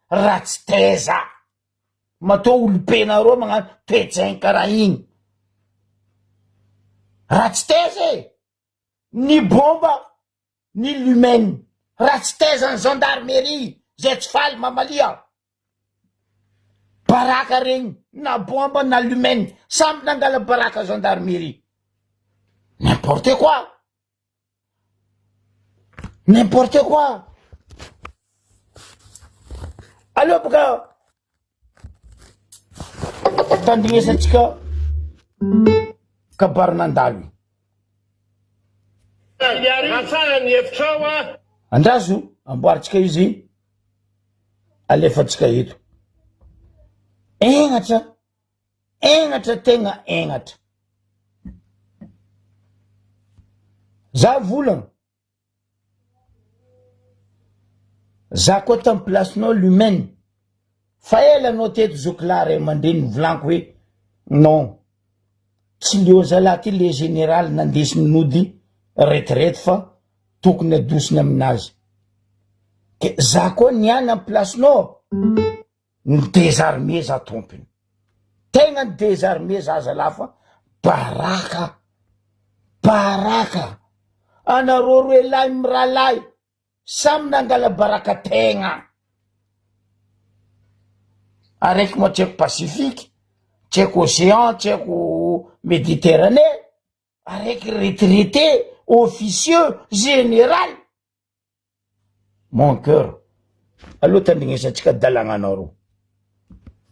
S1: ratsy taiza. Matoa olobe nareo magnano toetsaigny karaha igny. Ratsy taiza e! Ny bomba ny lumen. Ratsy taiza ny gendarmerie zay tsy faly mamalia. Baraka regny na bomba na lumen samby nangala baraka gendarmerie. N'importe quoi. N'importe quoi. Aleo boka tandrignesantsika kabary nandalo io.
S2: Raha tsara ny hevitrao a.
S1: Andraso amboarintsika izy alefantsika eto. Egnatra Egnatra tegna egnatra. Za volagna. Za koa tam place-nao l'humaine. Fa ela anao teto zoky lahy ray aman-dreny nivolanko hoe non tsy leo zalahy ty le général nandesiny nody retraite fa tokony adosiny aminazy. Ke za koa niany am place-nao. Ny désarmé za tompony. Tegna ny désarmé za zalahy fa baraka. Baraka. Anareo roe lahy mirahalahy samy nangala baraka tegna. Araiky moa tsy haiko pacifique, tsy haiko océan, tsy haiko méditerranée, araiky retraité, officieux, général. Mon coeur. Aleo tandrignesantsika dalagnanao reo.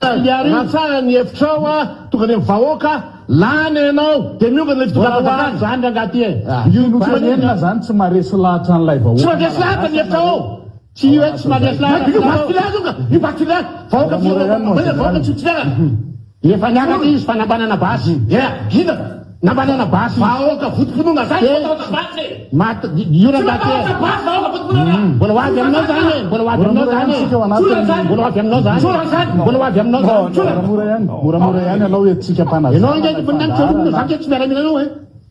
S2: Raha tsara ny hevitrao a, tonga any amin'ny vahoaka, lany ianao, dia miongana ilay fitondram-panjakana.
S3: Zany rangahy ty e. Io no tsy maninona zany tsy maharesy lahatra an'ilay vahoaka.
S2: Tsy mandresy lahatra ny hevitrao ao. Tsy hoe tsy mandresy lahatra. Io vaky tonga, io vaky vahoaka tsy vahoaka tsy tsiverana.
S3: Efa niakatra izy fa nambanana basy.
S2: Dia inona?
S3: Nambanana basy izy.
S2: Vahoaka votom-pinoana zany tsy matahotra basy e.
S3: Maty io
S2: Tsy
S3: rangahy ty e.
S2: matahotra basy vahoaka votom-pinoana.
S3: Mbola ho avy aminao zany e. Mbola ho avy aminao zany e. Mbola ho avy aminao zany. Mbola ho avy aminao zany.
S2: Moramora
S3: ihany, moramora ihany alao entintsika mpanazava. Ianao ange
S2: ny tselomina za ange tsy miaramila anao e.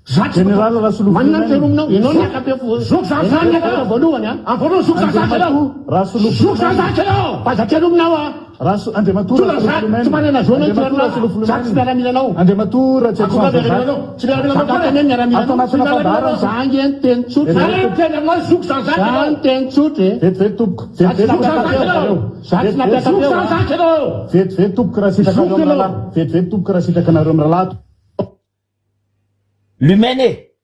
S3: Général Rasolofoina.
S2: Manina ny tselomina ianao ny akapefo. Zoky za zany ianao voalohany a. Am voalohany zoky za zaka ianao.
S3: Rasolofoina.
S2: Zoky za zaka ianao. Fa aza tselomina aho a.
S3: Raso Andriamatoa Rasolofoina.
S2: Tsy manana zo anao tselomina. Za tsy miaramila anao.
S3: Andriamatoa Ratsiatsoa
S2: Jean Tsy miaramila anao koa e.
S3: Miaramila anao. Ato anatina fandaharana.
S2: Za ange niteny tsotra. Za niteny aminao zoky za zaka ianao.
S3: Za niteny tsotra e. Vetivety tompoko. Vetivety
S2: Zoky za zaka ianao. Za tsy nampiaka feo.
S3: Zoky za
S2: zaka ianao.
S3: Vetivety tompoko raha sitraka anareo mirahalahy. Vetivety tompoko raha sitraka anareo mirahalahy.
S1: Lumene e!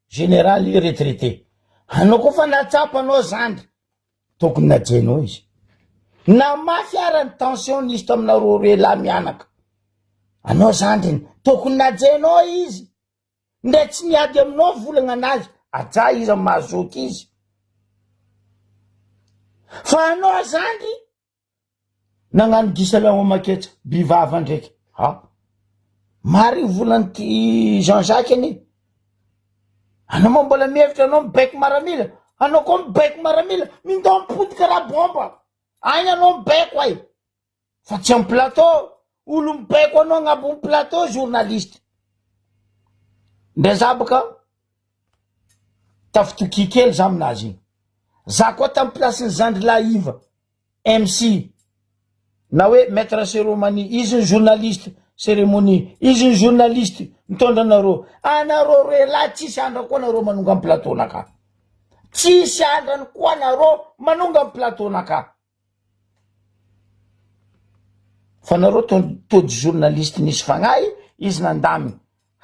S1: Général retraité. Anao koa fa nahatsapa anao zandry, tokony najenao izy. Na mafy ara ny tension nisy taminareo roe lahy mianaka. Anao zandriny, tokony najenao izy. Ndray tsy niady aminao volagna anazy, aja izy amy maha zoky izy. Fa anao zandry, Nagnano gisa lahomaketsa by vava ndraiky ha! Marigny volan'ity Jean Jacques anie! Anao moa mbola mihevitra anao mibaiko maramila, anao koa mibaiko maramila, mindao mipody karaha bomba, agny anao mibaiko ay! Fa tsy am plateau, olo mibaiko anao agnabon'ny plateau journaliste. Ndray za boka tafitokia kely za aminazy igny, za koa tamy place-n'ny zandry lahy Iva. MC na hoe maitre ceremony izy ny journaliste ceremonie izy ny journaliste mitondra anareo anareo roe lahy tsisy andra koa nareo manonga am plateau naka tsisy andrany koa nareo manonga am plateau naka fa nareo tody journaliste nisy fagnahy izy nandaminy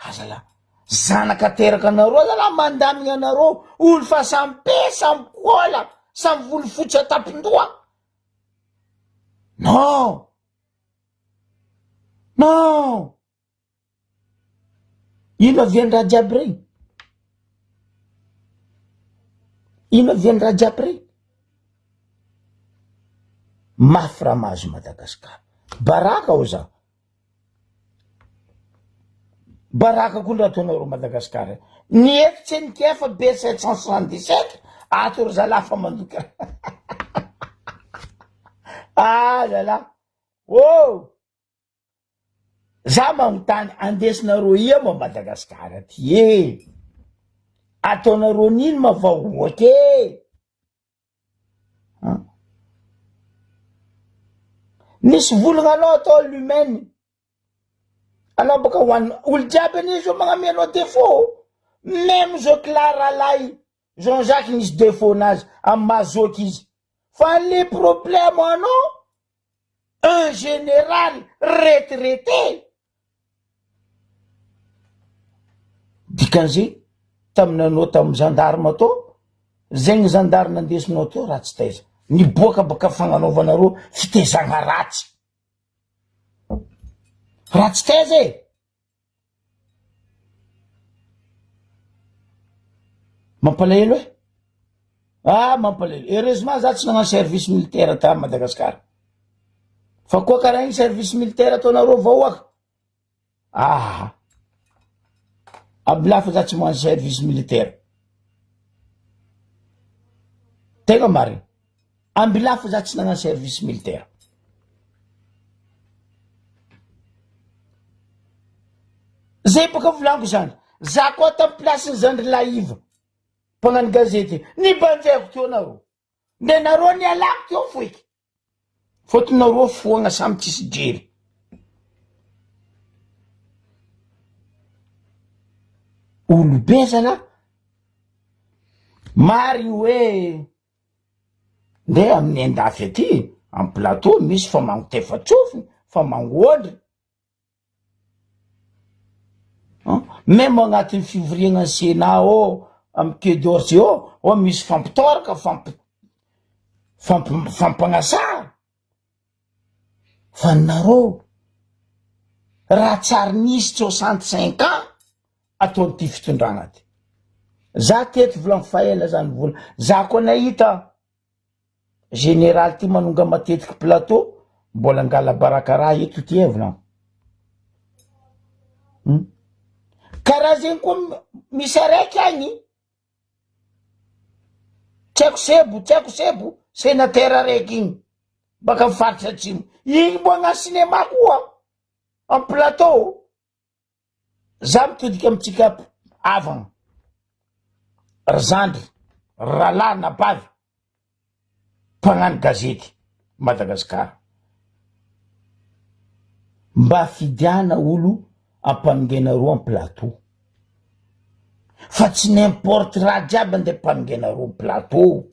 S1: Azalahy zanaka teraka anareo azalahy mandamigna anareo olo fa samy pe samy koala samy volo fotsy atapindoha non non ino aviany raha jiaby regny ino aviany raha jiaby regny mafy raha mahazo Madagasikara baraka ho za Baraka koa ndra ataonareo Madagascar e. Ny eto tsy nikefa B 777 ato ry zalahy fa mandoky. Ah zalahy! Oh! Za magnontany andesinareo ia moa Madagascar aty e? Ataonareo nino ma vahoaka e? An? Nisy volagna anao atao lumen, anao baka hoanina, olo jiaby anie zao magnamia anao defaut, meme zoky lahy rahalahy Jean Jacques nisy defaut nazy amy maha zoky izy, fa le problème anao un général retraité dikan'izay tamin'ny anao tamin'ny gendarme tao zegny gendarme nandesinao teo ratsy taiza niboaka baka fagnanaovanareo fitezagna ratsy ratsy taiza e. Mampalahelo e! Ah mampalahelo, heureusement za tsy nagnano service militaire ta Madagascar, fa koa karaha igny service militaire ataonareo vahoaka, aha, abilafo za tsy magnano service militaire, tegna marigny. Ambilafo za tsy nagnano service militaire. Zay boka volaniko zany. Za koa tam place ny zandry Laiva mpagnano gazety nibanjeko teo nareo. Nde nareo nialako teo foiky. Fôtony nareo foagna samy tsisy jery. Olobe zalahy. Marigny hoe Ndeha amin'ny andafy aty am plateau misy fa mangotefa-tsofiny fa mangoandry an, meme agnatin'ny fivoriagna ny sénat ao amy quai d'orsay ao ao misy fampitôraka fampi- fampi- fampagnasà fa nareo raha tsy ary nisy 65 ans ataon'ity fitondragna ty. Za teto volagno fa ela za nivola, za koa nahita général ty manonga matetiky plateau mbola angala baraka raha eto ty e volagno. Hum. Karaha zegny koa misy araiky agny, tsy haiko sebo, tsy haiko sebo, sénateur araiky igny baka amy faritry atsimo, igny mbo agnano cinéma koa amy plateau. Za mitodika amintsika havagna, ry zandry, ry rahalahy na bavy mpagnano gazety Madagascar, mba fidiana olo ampanongenareo am plateau fa tsy n'importe raha jiaby ande ampanongenareo am plateau.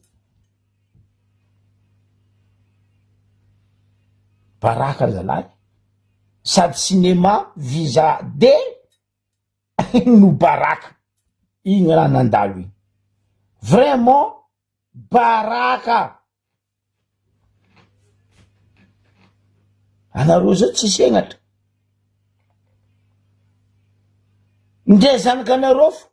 S1: Baraka zalahy, sady cinéma visa D no baraka, igny raha nandalo igny, vraiment baraka, anareo zao tsisy hegnatra, ndre zanakanareo fo,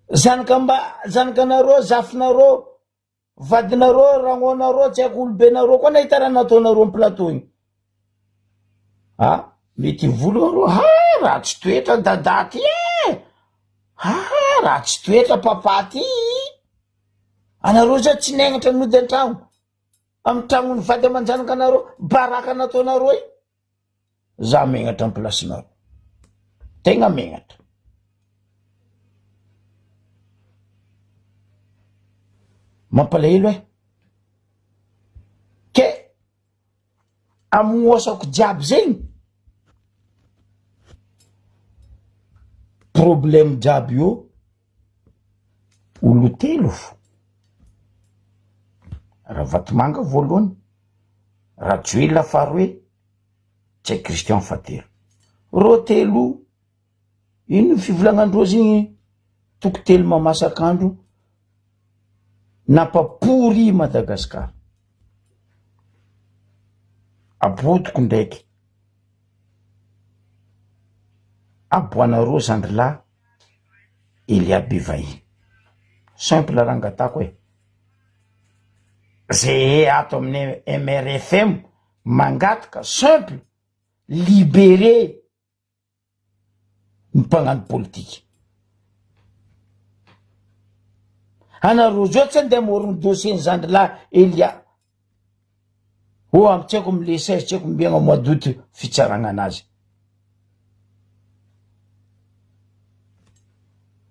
S1: zanaka mba zanakanareo zafinareo Vadinareo, ragnonareo, tsy haiko olobenareo koa nahita raha nataonareo am plateau igny. Ah, mety hivolagna reo, ha ratsy toetra dada ty e! Ha ratsy toetra papa ty! Anareo zao tsy negnatra nody an-tragno, amy tragnon'ny vady aman-janakanareo, baraka nataonareo igny. Za megnatra am place-nareo. Tegna megnatra. Mampalahelo eh. Ke amonosako jiaby zegny, problème jiaby io olo telo fo. Ravatomanga voalohany, Rajoelina faharoe, Ntsay Christian fahatelo. Rô telo, ino fivolagnandrozy igny, toko telo mamasak'andro, nampapory i Madagasikara. Abodiko ndraiky, aboanareo zandrilahy Elia Bevahiny. Simple raha angatako e. Ze ato amin'ny MRFM mangataka simple libere ny mpagnano politika. Anareo zao tsy andeha hamorogno dossier ny zandrilahy Elia. Oh am tsy haiko am le 16 tsy haiko ombiagna mois d'août fitsaragna anazy.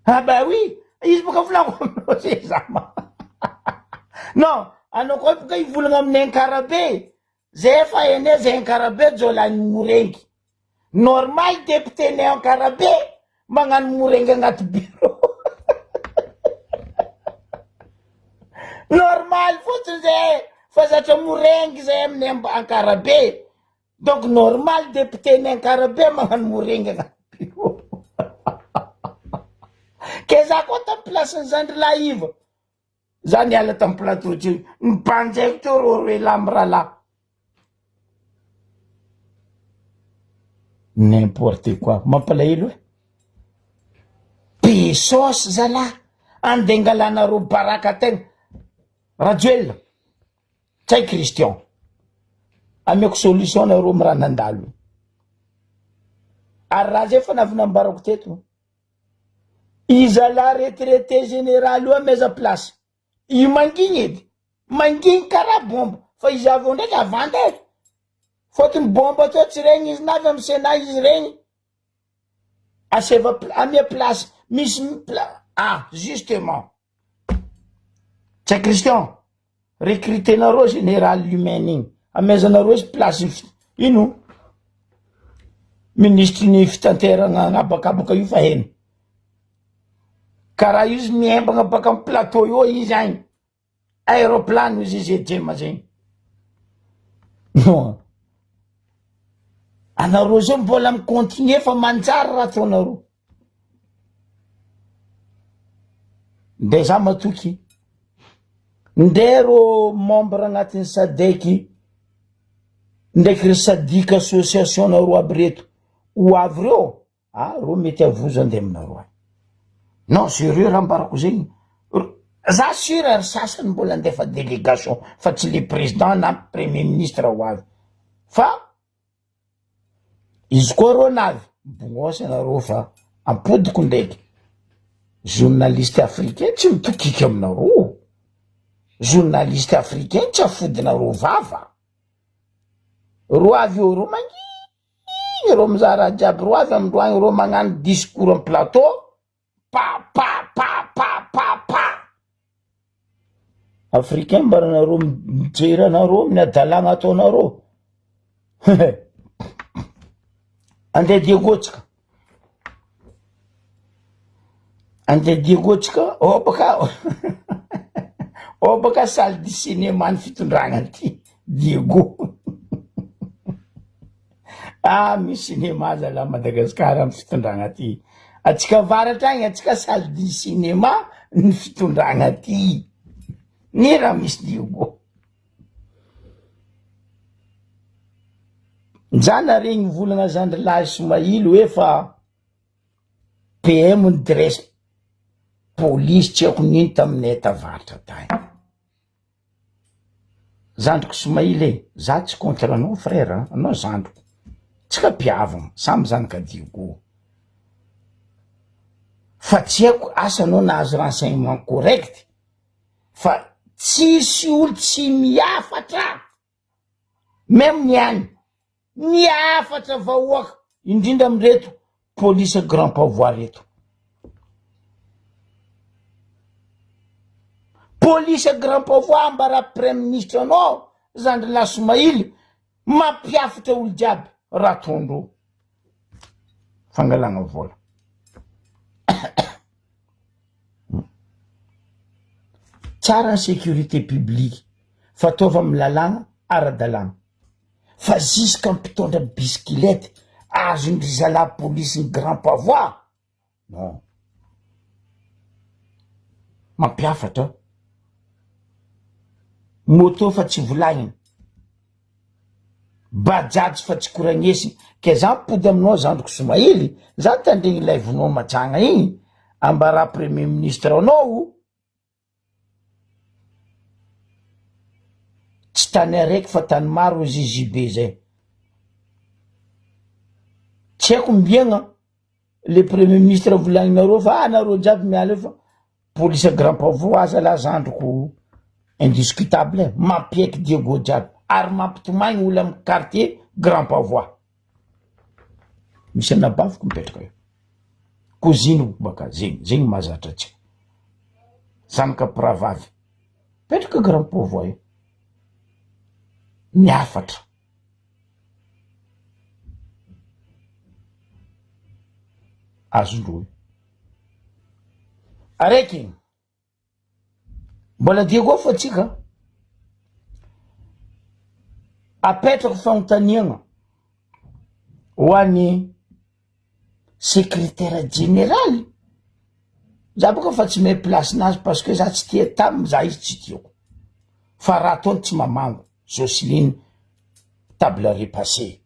S1: Ah bah oui, izy boka volagno aminao zay za ma. Non, anao koa boka hivolagna aminay Ankarabe. Zay efa hainay zay Ankarabe jiolahy morengy. Normal député nay Ankarabe magnano morengy agnaty bureau. Normal fotsiny zay fa zatra morengy zay aminay Ankarabe. Donc normal député ny Ankarabe magnano morengy agnaty bureau. Ke za koa tam place ny zandry lahy Iva. Za niala tam plateau teo, nibanjaiko teo rô roe lahy mirahalahy. N'importe quoi, mampalahelo e. Be sauce zalahy, andeha angalanareo baraka tegna. Rajoelina, Ntsay Christian, ameko solution nareo am raha nandalo io. Ary raha zay efa navy nambarako teto, i zalahy retraité général io ameza place, io mangigny edy, mangigny karaha bomba, fa izy avy eo ndraiky avandy e, fôtony bomba teo tsy regny izy navy am sénat izy regny, aseva amia place, misy pla- ah justement. Ntsay Christian, recruter-nareo général Lumen igny, amezanareo izy place ino ministry ny fitanterana an'habakabaka io fa heno. Karaha io izy miembagna baka amy plateau eo izy agny, aeroplane ozy izy ejema zegny. Non. Anareo zao mbola mi-continuer fa manjary raha ataonareo. Nde za matoky nde rô membre agnatin'ny sadeky ndraiky ry sadic association nareo aby reto ho avy reo ah reo mety avozo ande aminareo any non sérieux raha ambarako zegny za sur ry sasany mbola andefa délégation fa tsy le président na premier ministre ho avy fa Izy koa rô navy bognôsy anareo fa ampodiko ndraiky journaliste africain tsy mitokiky aminareo, journaliste africain tsy afodinareo vava, rô avy eo rô mangigny rô mizaha raha jiaby rô avy amindroagny rô magnano discours am plateau. Pa pa pa pa pa pa. Africain mba nareo mijery anareo amin'ny hadalagna ataonareo. Andeha Diego tsika. Andeha Diego tsika, ao baka ao baka salle de cinéma ny fitondragna ty Diego. Ah misy cinéma zalahy Madagascar am fitondragna aty. Atsika avaratra agny atsika salle du cinéma ny fitondragna aty. Ny raha misy Diego. Njana regny volagna zandry lahy Somaily hoe fa PM ny dresse police tsy haiko nino taminay tavaratra tagny. Zandriko Somaily e, za tsy contre anao frère a, anao zandriko, tsika mpihavagna, samy zanaka Diego, fa tsy haiko asa anao nahazo renseignement correct fa tsisy olo tsy miafatra meme ny any. Ny hafatra vahoaka, indrindra amin'ireto police grand pavois reto. Police grand pavois ambara praiministre anao zandry lasomaily mampiafatra olo jiaby raha ataondreo fangalagna vola. Tsara ny sécurité publique fa ataova amin'ny lalàgna ara-dalàgna. Fa jusqu'à mpitondra bisikilety azon-dry zalahy police-n'ny grand pavois non mampiafatra moto fa tsy volagnina bajaj fa tsy koragnesina ke za mipody aminao zandriko somaily za tandregny ilay vonao majagna igny ambara premier ministre anao Tsy tany araiky fa tany maro hozy JB zay. Tsy haiko ombiagna le premier ministre volagninareo fa ah nareo jiaby miala eo fa police grand pavois aza lah zandriko indiscutable e, mampiaiky Diego jiaby. ary mampitomagny olo amy quartier Grand Pavois. Misy anabaviko mipetraka eo. Cousine-ko baka zegny, zegny mahazatra antsika. Zanaka mpirahavavy. Mipetraka Grand Pavois io. Miafatra. Azondreo io. Araiky. Mbola Diego fô tsika. Apetrako fagnontaniagna ho an'ny secrétaire général. Za boka fa tsy mahay place-nazy parce que za tsy tia tam za izy tsy tiako. Fa raha ataony tsy mamango. Jocelyne table repassée.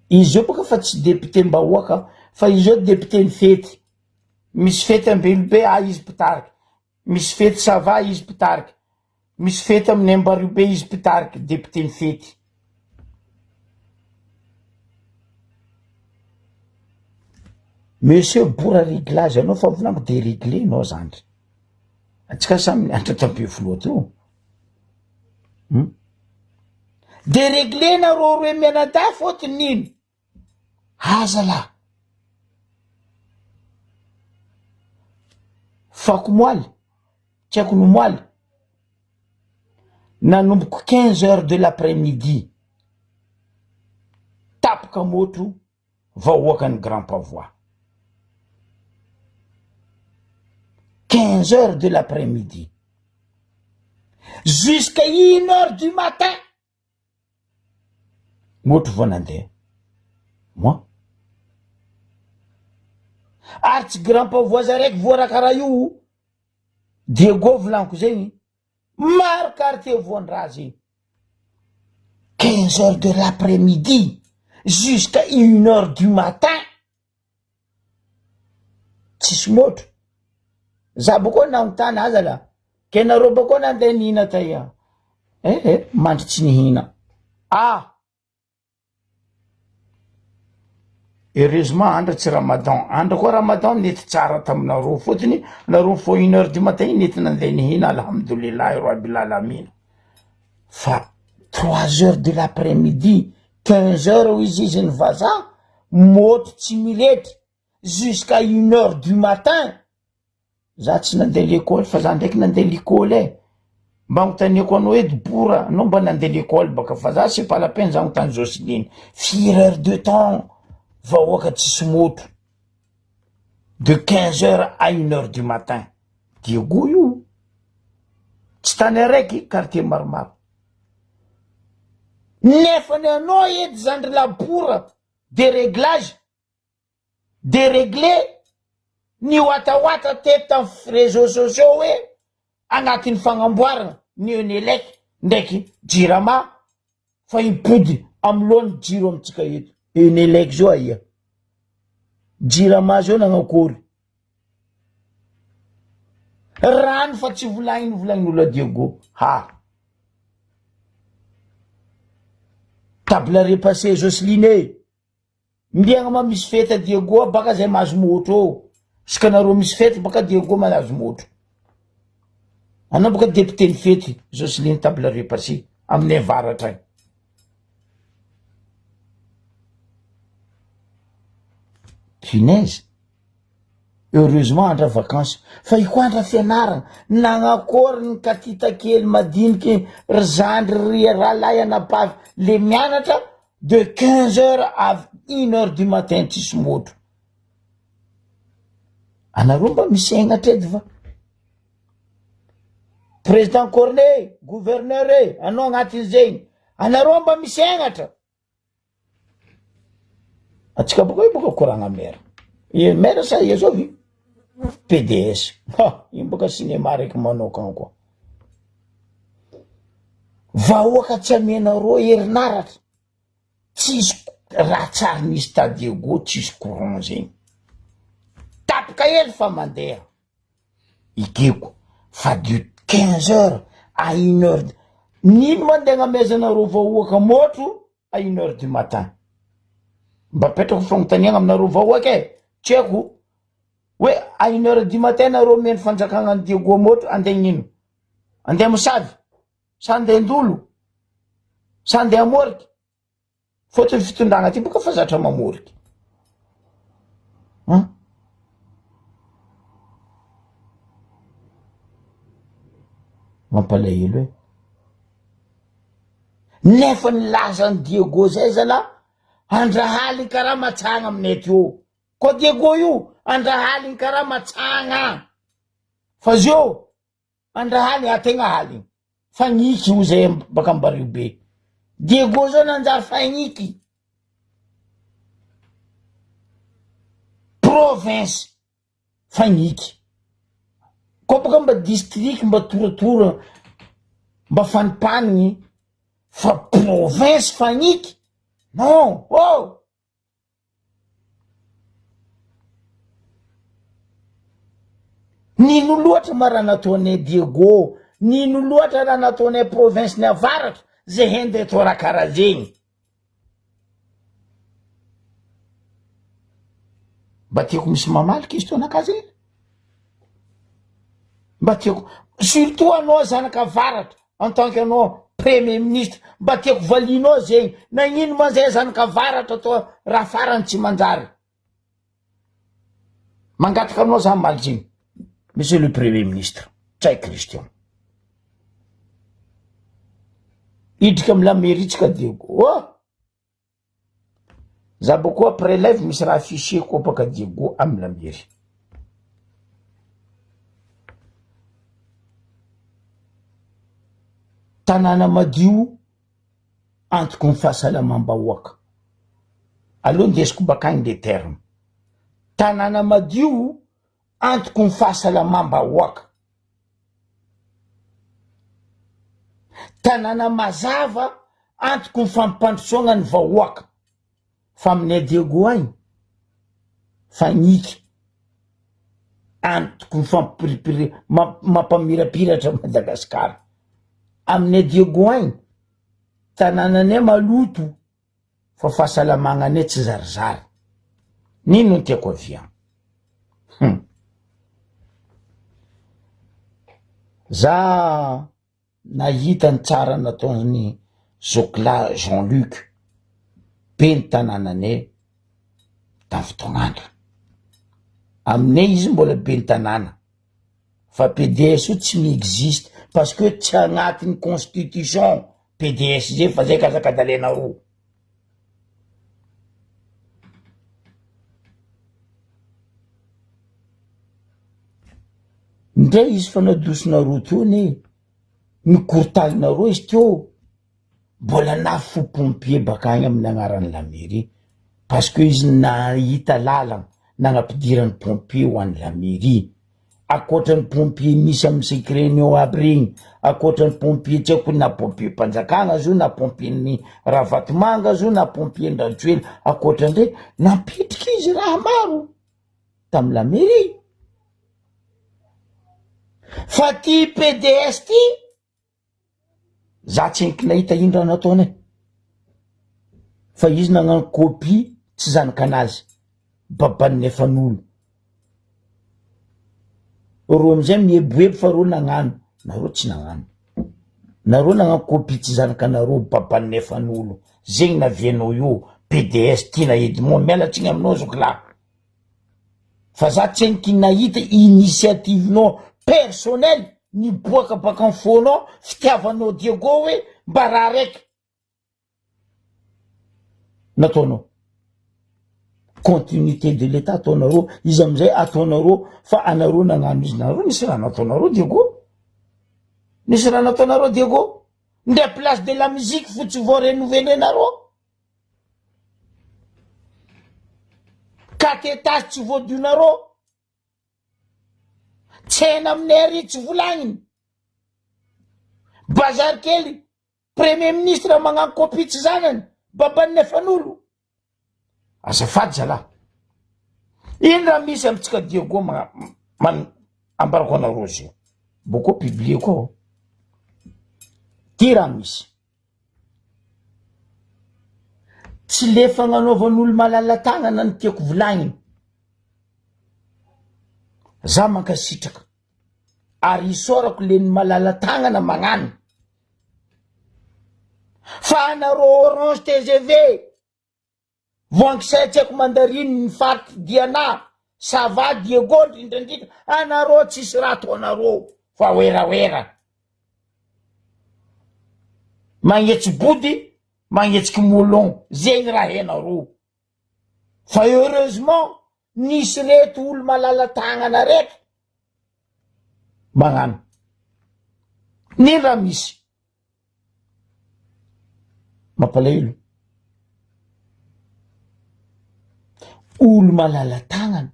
S1: Izy io boka fa tsy député-mbahoaka fa izy io député-n'ny fety. Misy fety Ambilobe ah izy mpitarika, misy fety Sava izy mpitarika, misy fety amin'ny Ambariobe izy mpitarika, député-n'ny fety. Monsieur Bora réglage anao fa volaniko de réglé nao zandry. Antsika samy nianatra tampivoaloha teo. Hum. De réglé-na rô roe mianadahy fôtony nino? Aza lah. Fako moaly, tsy haiko ny moaly. Nanomboko quinze heures de l'après midi, tapaka môtro vahoakan'ny Grand Pavois. 15 heures de l'après-midi jusqu'à une heure du matin motro vao nandeha moi ary tsy Grand Pavois araiky voarakara io Diego volaniko zegny Maro quartier voandraha zegny. 15 heures de l'après midi jusqu'à une heure du matin tsisy môtro. Za bôkô nagnontany aza la, ke nareo bôkô nandeha nihina taia? Eh eh mandry tsy nihina. Ah! Heureusement andra tsy ramadan, andra koa ramadan nety tsara taminareo fôtony nareo nifoha une heure du matin igny nety nandeha nihina alhamdoulillahi rabbil alamina fa trois heures de l'après midi quinze heures hoy izy izy ny vazaha môto tsy miletry jusqu'à une heure du matin Za tsy nandeha lekôly fa za ndraiky nandeha likôly e! Mba agnontaniako anao edy bora, anao mba nandeha lekôly baka fa za c'est pas la peine za agnontany Jocelyne, firy heure de temps vahoaka tsisy môtro de quinze heures à une heure du matin, Diego io, tsy tany araiky quartier maromaro, nefany anao edy zandry labora dereglage. Deregle niwatawata teto tam réseaux sociaux hoe agnatin'ny fagnamboarana ny Enelec ndraiky Jirama fa hipody amlohan'ny jiro amintsika eto. Enelec zao aia? Jirama zao nagnakory? Rano fa tsy volagniny volagnin'olo a Diego ha. Table repassée Jocelyne e! Mbiagna ma misy fety a Diego a baka zay mahazo môtro ô! Isaka nareo misy fety baka Diego mahazo môtro. Anao baka député ny fety Jocelyne table repassé aminay avaratra agny. Punaise! Heureusement andra vacances fa io koa andra fianarana, nagnakory ny katita kely madiniky ry zandry ry rahalahy anabavy le mianatra de 15 heures à une heure du matin tsisy môtro. Anareo mba misy hegnatra edy va? Président Corneille, gouverneur e, anao agnatin'izegny, anareo mba misy hegnatra? Atsika boka io boka koragna maire. I maire sa ia zao vi? PDS. Ha, io boka cinéma raiky manokagna koa. Vahoaka tsy amenareo herinaratra. Tsisy raha tsary nisy ta Diego tsisy courant zegny. Tapaka hely fa mandeha. Ekeko fa de 15 heures à une heure nino ma ndeha agnamezanareo vahoaka môtro à une heure du matin? Mba apetrako fagnontaniagna aminareo vahoaka e, tsy haiko hoe à une heure du matin nareo omeny fanjakagna an'i Diego môtro andeha hagnino? Andeha mosavy? Sa andeha andolo? Sa andeha amoriky? Fôtony fitondragna ty boka fa zatra mamoriky. An? Mampalahelo e. Nefa nilaza ny Diego zay zala, andrahaly karaha matsagna aminay aty ô. Koa Diego io, andrahaly karaha matsagna. Fa zio, andrahaly ategna haligny. Fagniky ho zay baka ambario be. Diego zao nanjary fagniky. Province fagniky. Koa baka mba district mba toratora mba fanipanigny fa province fagniky non oh! Nino loatra ma raha nataonay Diego, nino loatra raha nataonay province ny avaratra zay hende atao raha karaha zegny. Mba tiako misy mamaly question nakahy zay. Mba tiako surtout anao zanaka avaratra en tant que anao premier ministre mba tiako valianao zegny nagnino ma zay zanaka avaratra toa raha farany tsy manjary. Mangataka aminao za mamaly zegny monsieur le premier ministre Ntsay Christian. Idrika amy la mairie tsika Diego oh! Za boko après live misy raha affiché ko baka Diego amy la mairie. Tanàna madio antoky ny fahasalamam-bahoaka. Aleo ndesiko bakagny le terme. Tanàna madio antoky ny fahasalamam-bahoaka. Tanàna mazava antoky ny fampandrosoagna ny vahoaka. Fa aminay Diego agny, fagniky antoky ny fampiripiri mampamirapiratra Madagasikara. Aminay Diego agny, tanànanay maloto fa fahasalamagnanay tsy zarizary. N'ino no tiako avia? Hum. Za nahita ny tsara nataon'i Zokilahy Jean Luc, ben'ny tanànanay tamin'ny fotoagn'andro. Aminay izy mbola ben'ny tanàna fa PDS io tsy mi-existe parce que tsy agnatin'ny constitution PDS zay fa zay kazakadalenareo. Ndray izy fa nadosonareo teo anie, nikorontaninareo izy teo, mbola nafo pompier bakagny amin'ny agnaran'ny la mairie, parce que izy nahita lalana nagnapidirany pompier ho an'ny la mairie, akoatran'ny pompier misy amin'ny secret-ny ao aby regny, akoatran'ny pompier tsy haiko na pompier-mpanjakana zio na pompier-n'ny Ravatomanga zio na pompier-ndrajoelina, akoatran'ireny nampitriky izy raha maro. tamy la mairie fa ty PDS ty za tsy enky nahita ino raha nataony e fa izy nagnano copie tsy zanakanazy baban'ny efan'olo ro amizay mieboebo fa ro nagnano nareo tsy nagnano nareo nagnano copie tsy zanakanareo baban'ny efan'olo zegny navianao io PDS Tiana Edmond miala tsigny aminao zoky lahy Fa za tsenky nahita initiative-nao personnel niboaka baka am fônao fitiavanao Diego hoe mba raha raiky nataonao. Continuité de l'etat ataonareo izy amizay ataonareo fa anareo nagnano izy nareo nisy raha nataonareo Diego nisy raha nataonareo Diego ndre place de la musique fo tsy vao renouveler-nareo. Quatre étages tsy voadionareo. Tsena aminay ary tsy volagniny. Bazary kely, premier ministre magnano copie tsy zanany, baban'ny efan'olo. Azafady zalahy. Ino raha misy amintsika Diego ma- man- ambarako anareo zio. Boko publier koa. Ty raha misy. Tsy le fagnanaovan'olo malala-tagnana no tiako volagniny. Za mankasitraka. Ary isaorako le ny malala tagnana magnano. Fa anareo orange tgv voankisay tsy haiko mandarine ny faritry Diana, Sava, Diego indrindra indrindra anareo tsisy raha ataonareo fa werawera. Magnetsi-body magnetsiky molon zegny raha hainareo. Fa heureusement nisy reto olo malala tagnana reto magnano. Nino raha misy? Mampalahelo. Olo malala tagnana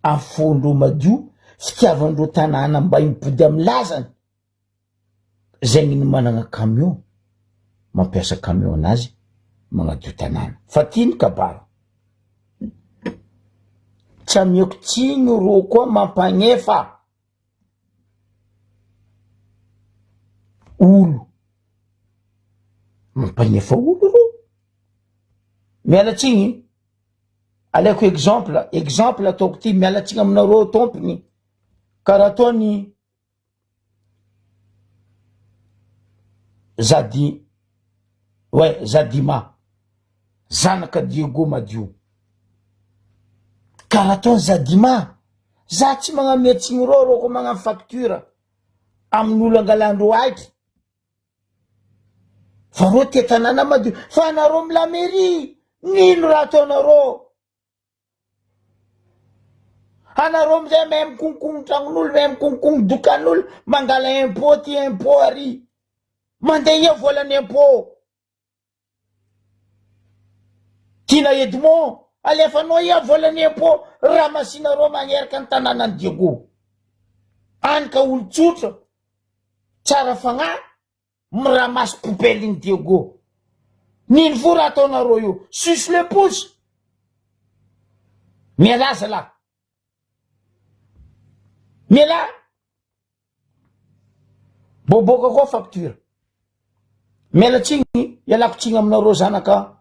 S1: afondreo madio fitiavandreo tanàna mba hipody amy lazany. Zegny ny managna camion mampiasa camion anazy magnadio tanàna fa ty ny kabaro tsy amiako tsiny rô koa mampagnefa olo mampagnefa olo rô miala tsigny alaiko exemple exemple ataoko ty miala tsigny aminareo tompony karaha ataony Zadi ouais Zadima zanaka Diego madio karaha ataony Zadima za tsy magnamia tsigny rô rô ko magnano facture amin'olo angalandreo aiky fa rô tia tanàna madio fa anareo amy la mairie n'ino raha ataonareo. Anareo amizay mahay mikonkono tragnon'olo, mahay mikonkono dokan'olo, mangala impot ty impot ary. Mandeha ia volan'ny impot? Tiana Edmond, alefanao ia volan'ny impot ramasinareo magneraka ny tanànan'i Diego. Any ka olo tsotra, tsara fagnahy, Miramasy poubelle iny Diego. Nino fo raha ataonareo io. Suce le pouce. Mialà zalahy. Mialà. Boboka koa facture. Miala tsiny, ialako tsiny aminareo zanaka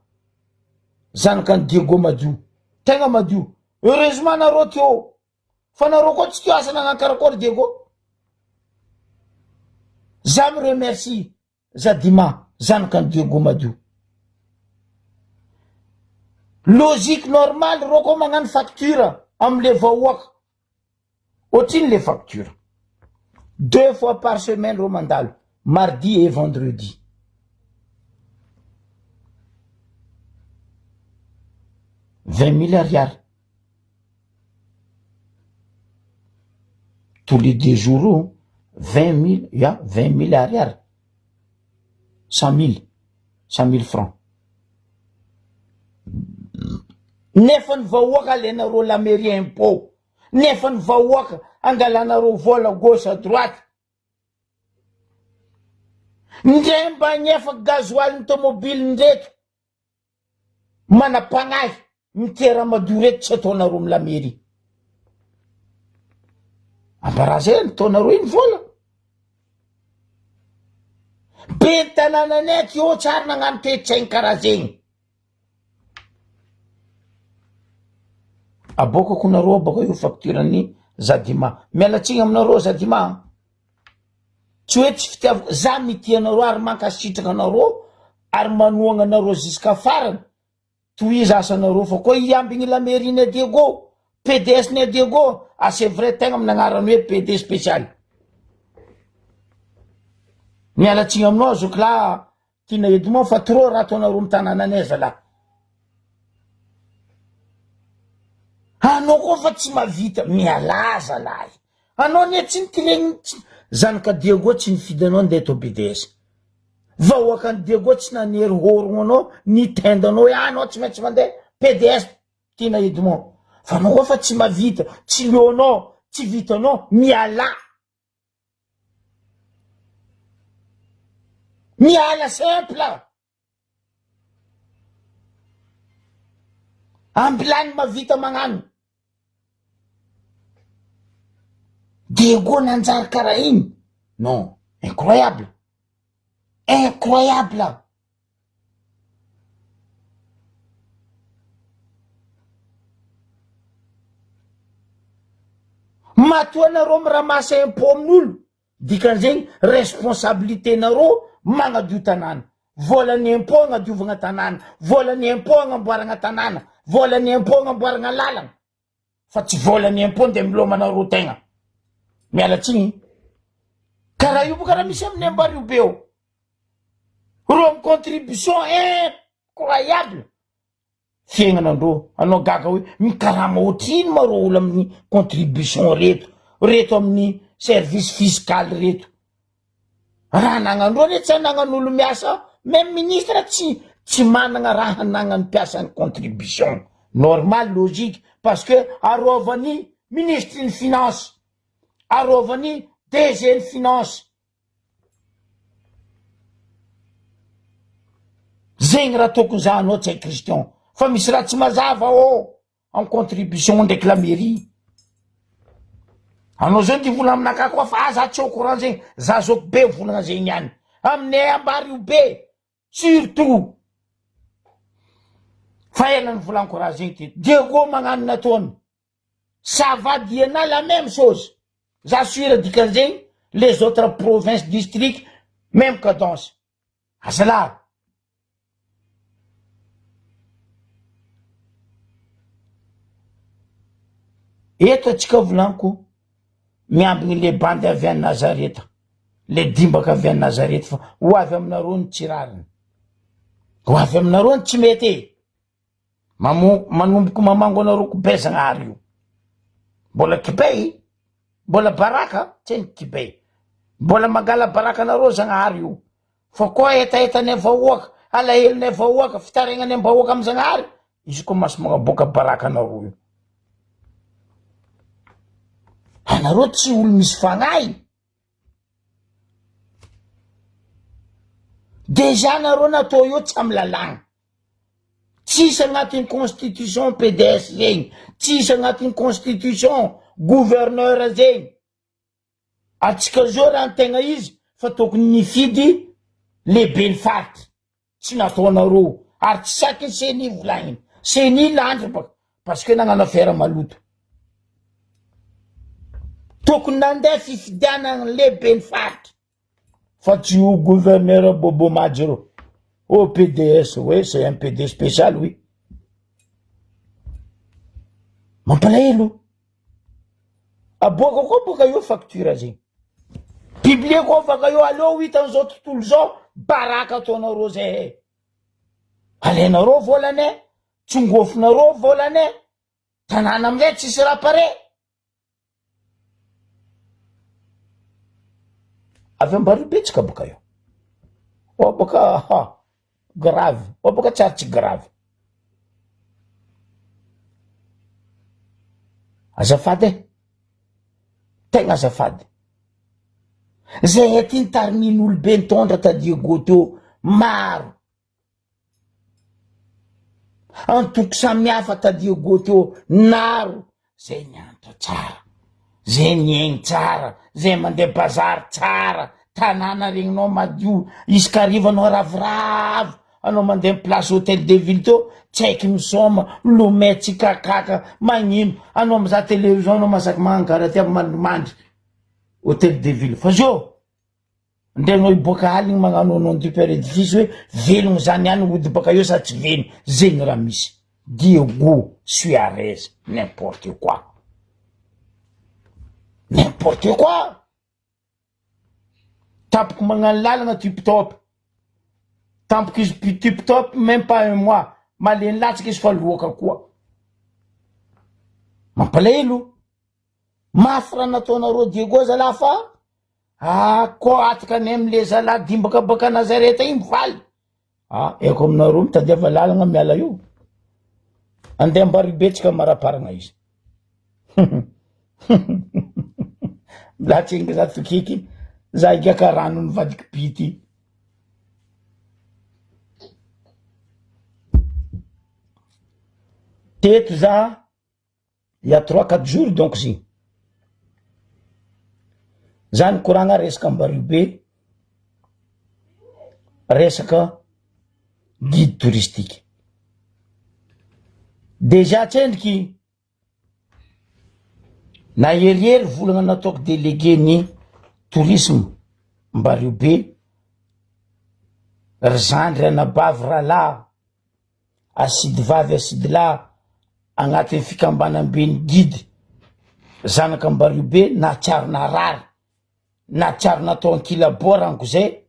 S1: zanaka ny Diego madio. Tegna madio. Heureusement nareo teo. Fa nareo koa tsy teo asa nagnano karakory Diego. Za mi remercie Zadima zanaka ny Diego madio. Logique normal reo koa magnano facture amle vahoaka. Otrino le facture? Deux fois par semaine reo mandalo, mardi et vendredi. 20 000 ariary. Tous les deux jours io 20 000 ya 20 000 ariary, 100 000, 100 000 francs. Nefa ny vahoaka alainareo la mairie impot, nefa ny vahoaka angalanareo vola gauche à droite. Ndre mba agnefa gasoil ny tomobile ndreto manam-pagnahy mitera madio reto tsy ataonareo am la mairie. Ambarà zay ny taonareo iny vola. Ben'ny tanànanay aty eo tsy ary nagnano toe-tsaigny karaha zegny. Aboakako nareo baka io facture-n'ny Zadima. Miala tsiny aminareo Zadima a. Tsy hoe tsy fitiavako, za mitia anareo ary mankasitraka anareo ary manohagna anareo jusqu'à farany. Tohiza asanareo fa koa hiambigny la mairie ny Diego, PDS ny Diego, ah c'est vrai tegna amin'ny agnarany hoe PD spécial. Miala tsiny aminao zoky lahy Tiana Edmond fa trop raha ataonareo amin'ny tanànanay zalahy. Anao koa fa tsy mahavita, mialà zalahy. Anao anie tsy nitiregny, zanaka Diego tsy nifidy anao ndeha atao BDS. Vahoakan'i Diego tsy nanery hôrogno anao, nitenda anao hoe anao tsy maintsy mandeha PDS Tiana Edmond. Fa anao koa fa tsy mahavita, tsy leonao, tsy vitanao, mialà. Miala simple. Ambilany mavita magnano. Diego nanjary karaha igny. Non, incroyable. Incroyable. Matoa nareo mi-ramasse impot amin'olo, dikan'izegny responsabilité nareo magnadio tanàna. Volan'ny impot agnadiovagna tanàna, volan'ny impot agnamboaragna tanàna, volan'ny impot agnamboaragna lalagna. Fa tsy volan'ny impot ndeha milomanareo tegna. Miala tsigny. Karaha io boka raha misy amin'ny Ambario be ao. Reo amy contribution incroyable. Fiaignana ndrô, anao gaga hoe mikarama otrino ma reo olo amin'ny contribution reto, reto amin'ny service fiscal reto. Raha anagnandreo anie tsy anagnan'olo miasa, meme ministre tsy tsy managna raha anagnan'ny mpiasan'ny contribution. Normal, logique, parce que arovan'ny ministry ny finance, arovan'ny DG ny finance. Zegny raha tokony zahanao Ntsay Christian fa misy raha tsy mazava ao am contribution ndraiky la mairie. Anao zao ndy vola aminakahy koa fa ah za tsy au courant zegny, za zoky be volagna zegny ihany. Aminay Ambariho be surtout. Fa ela nivolaniko raha zegny teto. Diego magnano nataony. Ça va Diana la même chose za sur dikan'izegny les autres provinces district même cadence azalahy. Eto atsika volaniko miambigny le bandy avy any Nazareta le dimbaka avy any Nazareta fa ho avy aminareo ny tsy rariny ho avy aminareo ny tsy mety e. Mamo manomboko mamango anareo kibay zagnahary io. Mbola kibay, mbola baraka, tsy hainy kibay. Mbola mangala baraka anareo zagnahary io. Fa koa hetahetanay vahoaka, alahelonay vahoaka, fitarainanay vahoaka amy zagnahary, izy koa maso magnaboaka baraka anareo io. Anareo tsy olo misy fagnahy. Déjà nareo natao eo tsy amy lalàgna. Tsisy agnatin'ny constitution PDS zegny, tsisy agnatin'ny constitution gouverneur zegny. Atsika zao raha ny tegna izy fa tokony nifidy lehiben'ny faritra. Tsy nataonareo ary tsy saky ny ceni volagniny. Ceni landry baka parce que nagnano affaire maloto. Tokony nandeha fifidianana lehiben'ny faritra fa tsy io gouverneur Bobo Majy reo. Oh PDS, oui c'est un PD spécial oui. Mampalahelo. Aboaka koa boka io facture zegny. Publier koa afaka eo aleo ho hitan'izao tontolo izao baraka ataonareo zay e. Alainareo volanay, tsongofinareo volanay, tanàna amizay tsisy raha pare. Avy Ambaribe-tsika boka io. Ao boka ha grave, ao boka tsary tsy grave. Azafady e. Tegna azafady. Zay aty ny tarimin'olobe nitondra ta Diego teo maro. Antoko samihafa ta Diego teo naro. Zay nianatra tsara, zay niaigny tsara, zay mandeha bazary tsara, tanàna regninao madio, isaka hariva anao ravoravo, anao mandeha place hotel de ville teo tsy haiky misaoma, milomay tsikakaka, magnino, anao mizaha television anao masaky magnano karaha ty aby mandrimandry hotel de ville fa zao ndre anao hiboaka aligny magnano au nom du père et du fils hoe velogno zany ihany hody baka eo sa tsy velogno, zegny raha misy, Diego Suarez n'importe quoi, n'importe quoi. Tampoko magnano lalagna tip top. Tampoko izy tip top même pas un mois. Malemy latsaka izy fa loaka koa. Mampalahelo. Mafy raha nataonareo Diego zalahy fa ah koa ataka any amle zalahy dimbaka baka Nazareta iny mivaly. Ah eko aminareo mitadiava lalagna miala io. Andeha ambaribe tsika maraparagna izy. Milatsy za tokiky za igaka rano nivadiky pity. Teto za il y a trois quatre jours donc zy za nikoragna resaka Ambaribe resaka guide touristique déjà tsendriky. Naherihery volagna nataoko délégué ny tourisme Ambariobe, ry zandry anabavy rahalahy, asidy vavy asidy lahy agnatin'ny fikambanamben'ny guide zanak'Ambariobe nahatsiaro narary Nahatsiaro natao ankilaboa ranko zay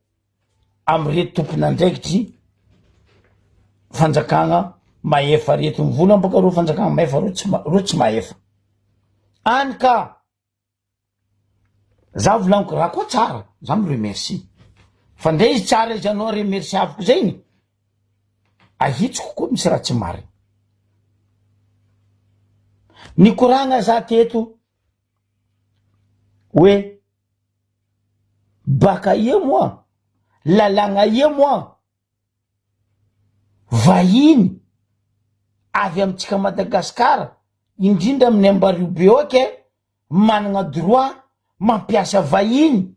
S1: amreto tompon'andraikitry fanjakagna mahefa reto mivola boka reo fanjakagna mahefa reo tsy reo tsy mahefa any ka za volaniko raha koa tsara za mi remercie fa ndre izy tsara izy anao remerciaviko zegny ahitsiko koa misy raha tsy marigny nikoragna za teto Hoe baka aia moa, lalàgna aia moa vahiny avy amintsika Madagasikara indrindra amin'ny Ambariobe ao ke managna droit mampiasa vahiny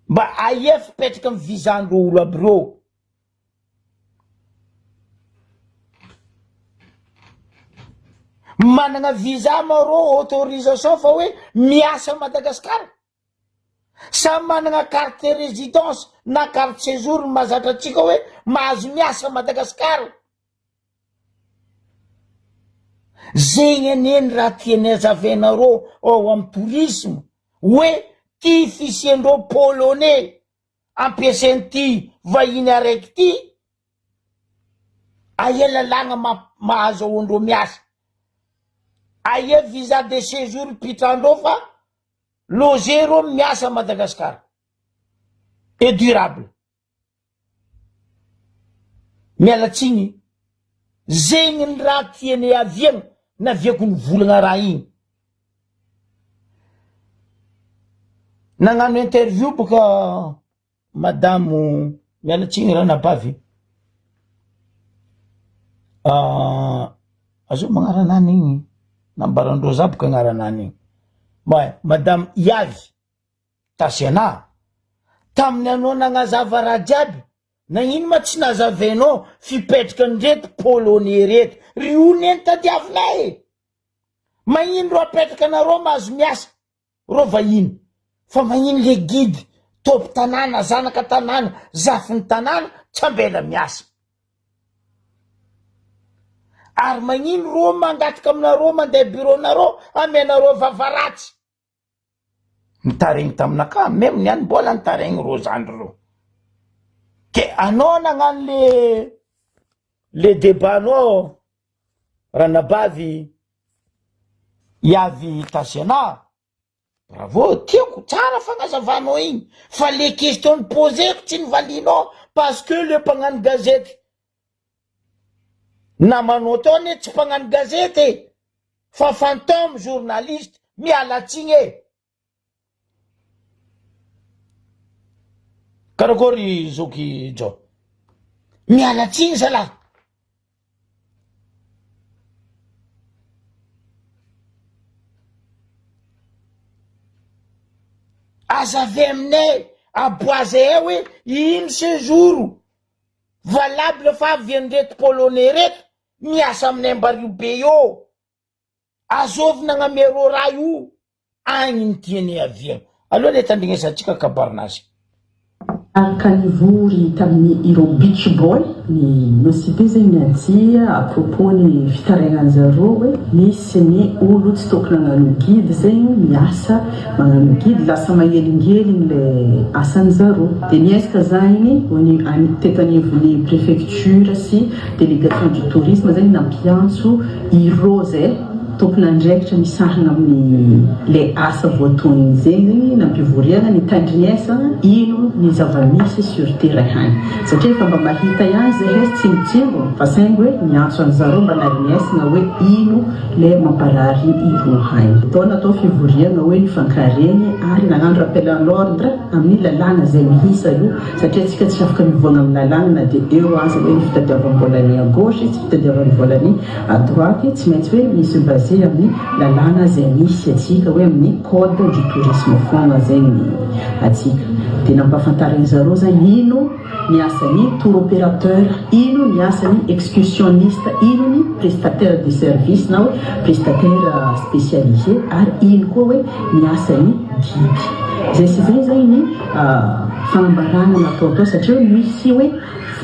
S1: mba aia fipetraka amy visa-ndreo olo aby reo. Managna visa ma rô autorisation fa hoe miasa à Madagascar? Sa managna carte résidence na carte séjour ny mahazatra antsika hoe mahazo miasa à Madagascar? Zegny anie ny raha tiany hazavainareo ao amy tourisme hoe ty fisiandreo polonais ampiasain'ity vahiny araiky ty, aia lalàgna mahazo aondreo miasa, aia visa de séjour ipitrandreo fa loger reo miasa à Madagascar et durable. Miala tsiny, zegny ny raha tianay aviagna naviako nivolagna raha igny. Nagnano interview boka madamo miala tsiny ranabavy azao magnaranany igny nambarandreo za boka agnaranany igny ma madame Iavy Tasiana tamin'ny anao nagnazava raha jiaby nagnino ma tsy nazavainao fipetraka ndreto polonais reto ry olo neny tadiavinay e. Magnino ro apetraka anareo mahazo miasa reo vahiny fa magnino le guide top tanàna zanaka tanàna zafiny tanàna tsy ambela miasa ary magnino ro mangataka aminareo mandeha bureau nareo amenareo vava ratsy nitaregny taminakahy meme niany mbola nitaregny reo zandry reo ke anao nagnano le le debat anao Ranabavy Iavy Tasiana, bravo, tiako, tsara fagnazavanao igny, fa le question ni-poser-ko tsy nivalianao parce que le mpagnano gazety namanao tao anie tsy mpagnano gazety e, fa fantôme journaliste, miala tsigny e. Karakôry zoky Jao? Miala tsiny zalahy. Aza avy aminay aboazay ao hoe ino séjour valable fa avy an'ireto polonais reto miasa aminay Ambario be eo. Azovy nagnamia rô raha io agny ny tiany hiaviagna. Aleo le tandrignesantsika kabarinazy.
S4: Araka nivory tamin'ny ireo Beach Boy ny Nosy Be zegny ny aty à propos ny fitarainanjareo hoe misy ny olo tsy tokony hagnano guide zegny miasa magnano guide lasa mahelingeligny le asanjareo de niezaka zagny ny teto anivon'ny préfecture sy délégation du tourisme zegny nampiantso Ireo zay tompon'andraikitra misahana amin'ny le asa voatonony zegny zegny nampivoriana nitandrinesana ino ny zava-misy sur terrain agny satria efa mba mahita ihany zahay tsy mitsingona fa saingy hoe miantso an'zareo mba narinesana hoe ino le mamparary ireo agny. Tao natao fivoriana hoe nifankaregny ary nagnano rappel à l'ordre amin'ny lalàna zay mihisa io satria antsika tsy afaka mivoagna amin'ny lalàna na dia eo aza hoe ny fitadiavam-bolan'ny à gauche tsy fitadiavan'ny volan'ny à droite tsy maintsy hoe mi se baser amin'ny lalàna zay misy antsika hoe amin'ny code du tourisme foagna zegny ny antsika dia nampahafantarin'ny zareo zany ino. ny asan'ny tour opérateur, ino ny asan'ny excursionniste, ino ny prestataire de service na hoe prestataire spécialisé ary ino koa hoe ny asan'ny guide. Izay sy izay izay ny fanambarana natao tao satria hoe misy hoe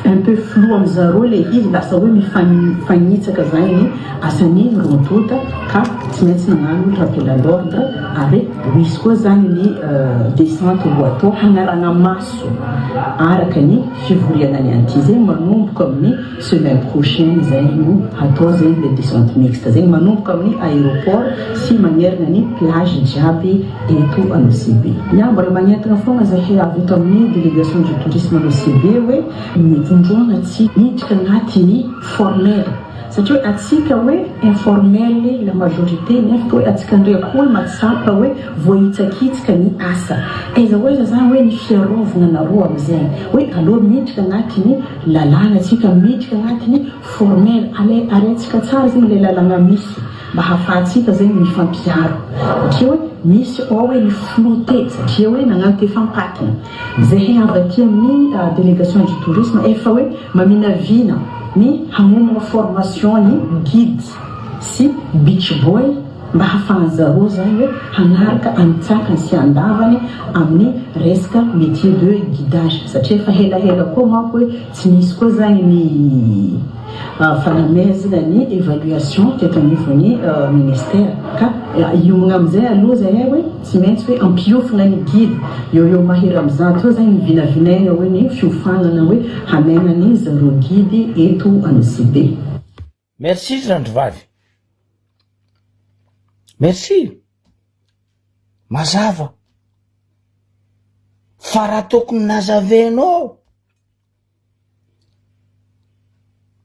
S4: un peu flou amin'zareo le izy lasa hoe mifanitsaka zany ny asan'ny roa ka tsy maintsy nagnano rappel à l'ordre ary ho hisy koa zany ny descente ho atao hagnarana maso araka ny fivoriana ny anty zegny manomboka amin'ny semaine prochaine zay no hatao zegny le descente mixte zegny manomboka amin'ny aéroport sy magnerana ny plage jiaby eto Anosibe. Ya, mbola magnentana foagna zahay avy eto amin'ny délégation du tourisme Anosibe hoe mivondrona tsy miditra agnatin'ny formel satria hoe atsika hoe informel la majorité nefa hoe atsika ndray koa hoe mahatsapa hoe voahitsakitsaka ny asa. Aiza ho aiza zany hoe ny fiarovagna anareo amizegny hoe aleo miditra agnatin'ny lalàna atsika miditra agnatin'ny formel alaintsika tsara zegny le lalàna misy mba hahafahantsika zegny mifampiaro satria hoe misy ao hoe ny flouté satria hoe nagnano tefampatiny zahay avy aty amin'ny délégation du tourisme efa hoe maminavina ny hanomana formation ny guide sy beach boy mba hahafahan'zareo zany hoe hagnaraka antsakany sy andavany amin'ny resaka métier de guidage satria efa helahela koa manko hoe tsy nisy koa zany ny fanamezana ny évaluation teto anivon'ny ministère ka iomagna amizay aloha zahay hoe tsy maintsy hoe ampiofagna ny guide eo eo mahery amizato eo zany ny vinavinaina hoe ny fiofanana hoe hamaina ny zareo guide eto Anosibe.
S1: Merci zandry vavy. Merci. Mazava. Fa raha tokony nazavenao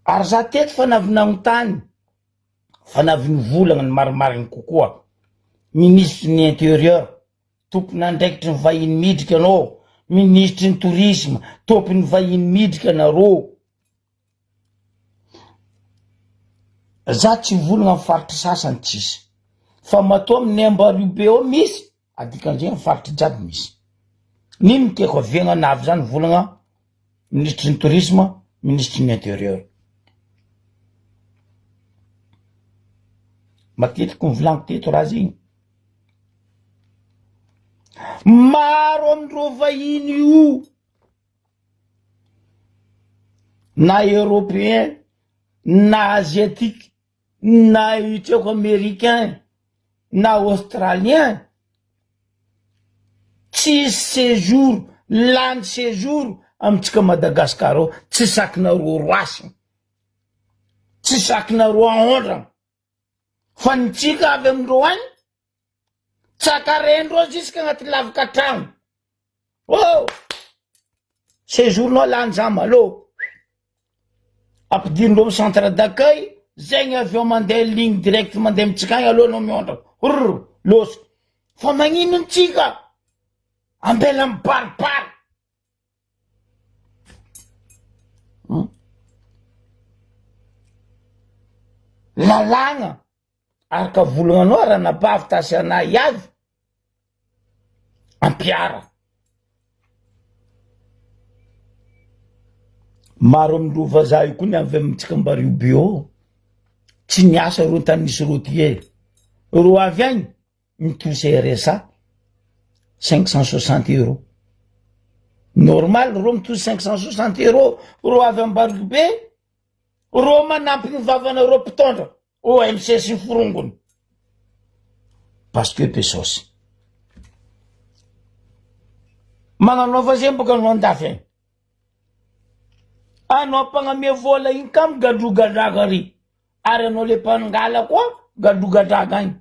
S1: ary za teto fa navy nagnontany fa navy nivolagna ny marimarigny kokoa minisitry ny interieur tompon'andraikitry ny vahiny midriky anao minisitry ny tourisme tompony vahiny midriky anareo za tsy volagna amy faritry sasany tsisy fa matoa amin'ny Ambario be ao misy adikan'izay amy faritry jiaby misy nino no tiako aviagna navy zany volagna minisitry ny tourisme minisitry ny interieur matetiky nivolaniko teto raha zegny maro amindreo vahiny io na européen na asiatique na io tsy haiko américain na australien tsisy séjour lany séjour amitsika Madagascar ao tsy sakinareo roasina tsy sakinareo aondrana fa ny tsika avy amindreo any tsakarendreo jusque agnaty lavaka tragno Oh! Séjour-nao lany za malô. Ampidirindreo amy centre d'accueil, zegny avy eo mandeha ligne directe mandeha amitsika agny aleo anao miondra. Rrr! Lôso. Fa magnino ntsika? Ambela mibaribary. Hmm? Lalàgna araka volagnanao ranabavy tasy anay avy ampiara. Maro amin'ireo vazaha io koa ny avy amintsika Ambario be ao, tsy niasa reo tany nisy routier, reo avy agny mitosy RSA 560 euros, normal reo mitosy 560 euros, reo avy Ambario be, reo manampy ny vavanareo mpitondra. OMC sy ny forongony parce que Bezos magnanaova zegny boka anao andafy agny anao mpagnamia vola igny ka migadrogadraga ary ary anao le mpangala koa gadrogadraga agny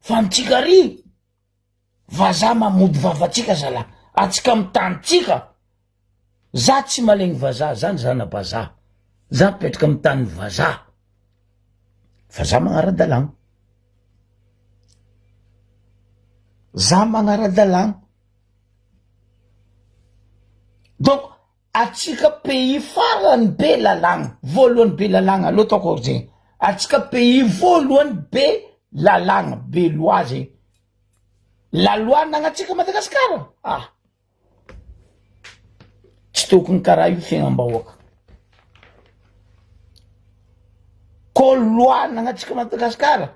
S1: fa amitsika ary Vazaha mamody vavatsika zalah, atsika am tany tsika, za tsy malegny vazaha, za ny zana bazaha, za mipetraka am tany vazaha, fa za magnara-dalàgna, za magnara-dalàgna, donc atsika pays farany be lalàgna, voalohany be lalàgna, aleo ataoko zegny, atsika pays voalohany be lalàgna, be loi zegny. La loi anagnantsika Madagasikara ah! Tsy tokony karaha io fiaignam-bahoaka. Ko loi nagnatsika Madagasikara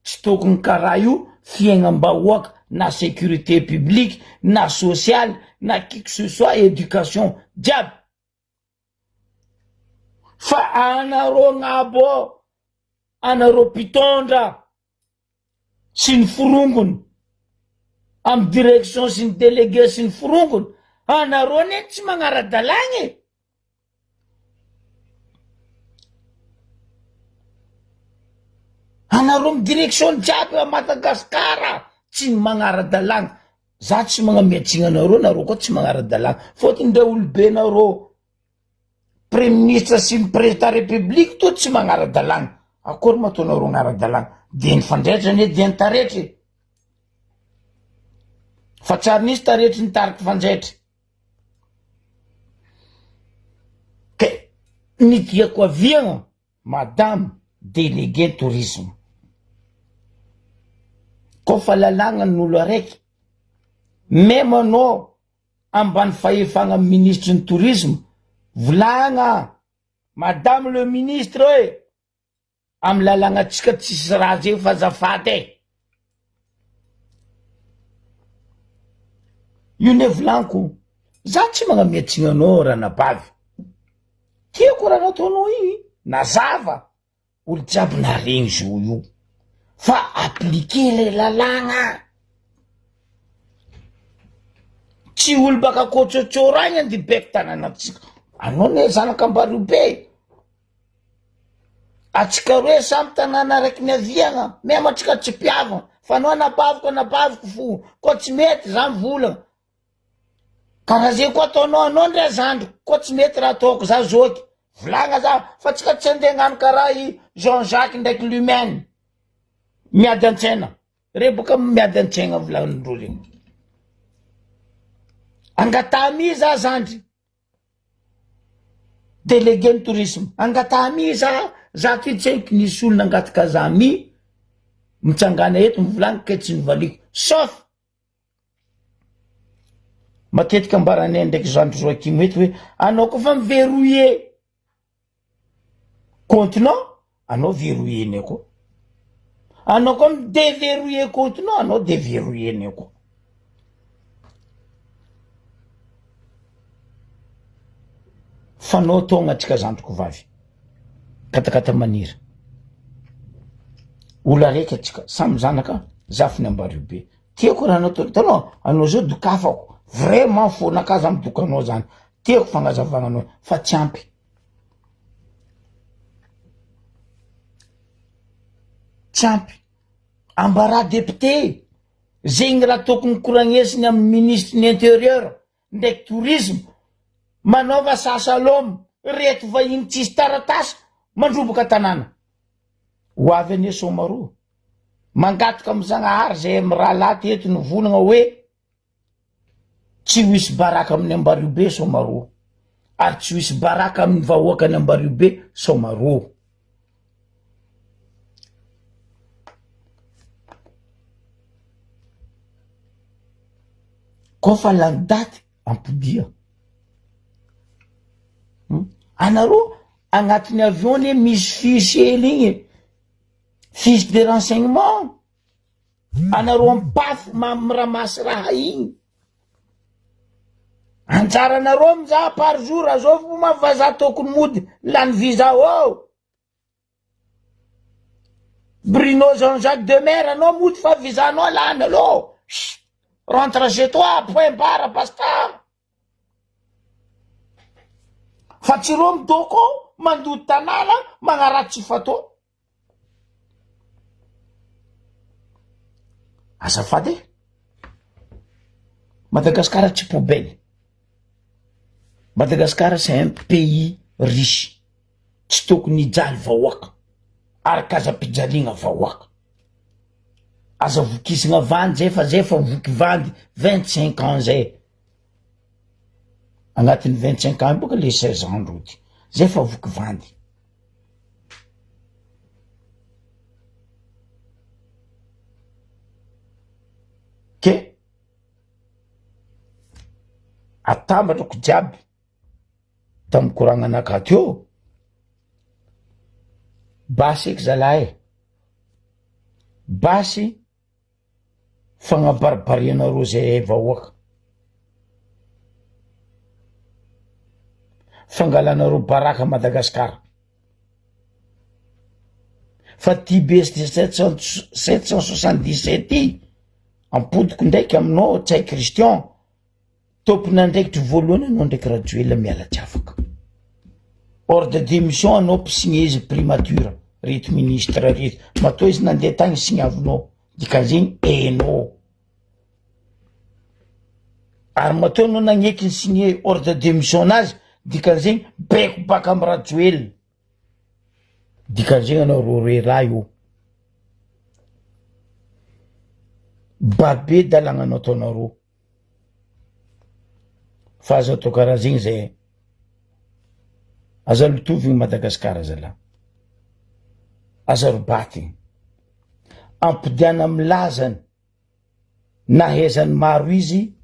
S1: tsy tokony karaha io fiaignam-bahoaka na sécurité publique na sociale na qui que ce soit éducation jiaby. Fa anareo agnabo ao, anareo mpitondra sy ny forongony, amy direction sy ny délégué sy ny forongony, anareo anie tsy magnara-dalàgna e! Anareo amy direction jiaby a Madagasikara tsy ny magnara-dalàgna, za tsy magnamia tsigny anareo, nareo koa tsy magnara-dalàgna, fôtony ndre olobe nareo Praiministra sy ny président république toa tsy magnara-dalàgna, akory ma ataonareo agnara-dalàgna, de ny fandraitra anie dia ny taretry e! Fa tsy ary nisy taretry nitariky fanjaitry. Ke ny tiako aviagna madame délégué tourisme, kôfa lalàgna ny olo araiky, même anao ambany fahefagna minisitry ny tourisme, volagna madame le ministre e! Amy lalagnatsika tsisy raha zegny fa azafady e! Io ne volaniko, za tsy magnamia tsigny anao ranabavy, tiako raha nataonao igny, nazava. Olo jiaby naregny zo io fa appliquer le lalàgna, tsy olo baka Kôtsôtsôro agny andeha hibaiko tanànatsika, anao ne zanak'Ambariobe, atsika roe samy tanàna araiky niaviagna, meme atsika tsy mpihavagna fa anao anabaviko anabaviko fo, koa tsy mety za mivolagna. Karaha zay koa ataonao anao ndray zandriko koa tsy mety raha ataoko za zoky volagna za fa tsika tsy andeha agnano karaha i Jean Jacques ndraiky Lumène miady antsena re boka miady antsegna volagnindreo regny angataha mi za zandry Délégué ny tourisme, angataha mi za, za ty tsy haiko nisy olona nangataka za mi mitsangana eto mivolagna ke tsy novaliko sauf Matetika ambaranay ndraiky zandry Joachim eto hoe anao koa fa mi-verrouiller compte-nao, anao verrouiller-nay koa. Anao koa mi-deverrouiller compte-nao, anao deverrouiller-nay koa. Fanao taogna antsika zandriko vavy. Katakata maniry. Olo araiky antsika, samy zanaka zafiny Ambariobe. Tiako raha anao hitanao anao zao dokafako vraiment fonaka za midoka anao zany tiako fagnazavana anao fa tsy ampy tsy ampy ambarà député zegny raha tokony koragnesiny amy ministre ny intérieur ndraiky tourisme manaova sasalom reto vahiny tsisy taratasy mandroboka tanàna ho avy anie somaroa Mangataka am Zagnahary zay mirahalahy teto nivolagna hoe tsy ho hisy baraka amin'ny Ambariobe Soamaroa ary tsy ho hisy baraka amin'ny vahoakan'i Ambariobe Soamaroa. Koa fa lany daty ampodia. Anareo agnatin'ny avion anie misy fiche hely igny e. Fiche de renseignement anareo ampafy mamiramasy raha igny anjaranareo mizaha par jour azovy moa ma vazaha tokony mody lany visa oh Bruno Jean Jacques de mer anao mody fa visa anao lany aloha rentre chez toi point barre basta Fa tsy reo midoko mandoto tanàna magnaratsy tsy fatao. Azafady e. Madagascar tsy poubelle. Madagascar c'est un pays riche. Tsy tokony hijaly vahoaka. Ary ka aza ampijaliagna vahoaka. Aza vokisagna vandy zay fa zay fa voky vandy 25 ans zay. Agnatin'ny 25 ans boka le 16 ans ndrô ty. Zay fa voky vandy. Ke atambatrako jiaby. Tamin'ny koragnanakahy teo, basy eky zalahy e, basy fagnabaribarianareo zahay vahoaka, fangalanareo baraka Madagasikara, fa ty BSD 777 ty ampodiko ndraiky aminao Ntsay Christian, Tompon'andraikitry voalohany anao ndraiky Rajoelina miala tsy afaka. Ordre de mission anao mpisigné izy primature reto ministre reto matoa izy nandeha tagny signavinao dikan'izegny enao ary matoa anao nagneky ny signé ordre de mission nazy dikan'izegny baiko baka amy Rajoelina dikan'izegny anao rôroe raha io babe dalagna nataonareo. Fa aza atao karaha zegny zay e. Aza lotovigny Madagascar zalah. Aza robatigny. Ampodiana amy lazany nahaizany maro izy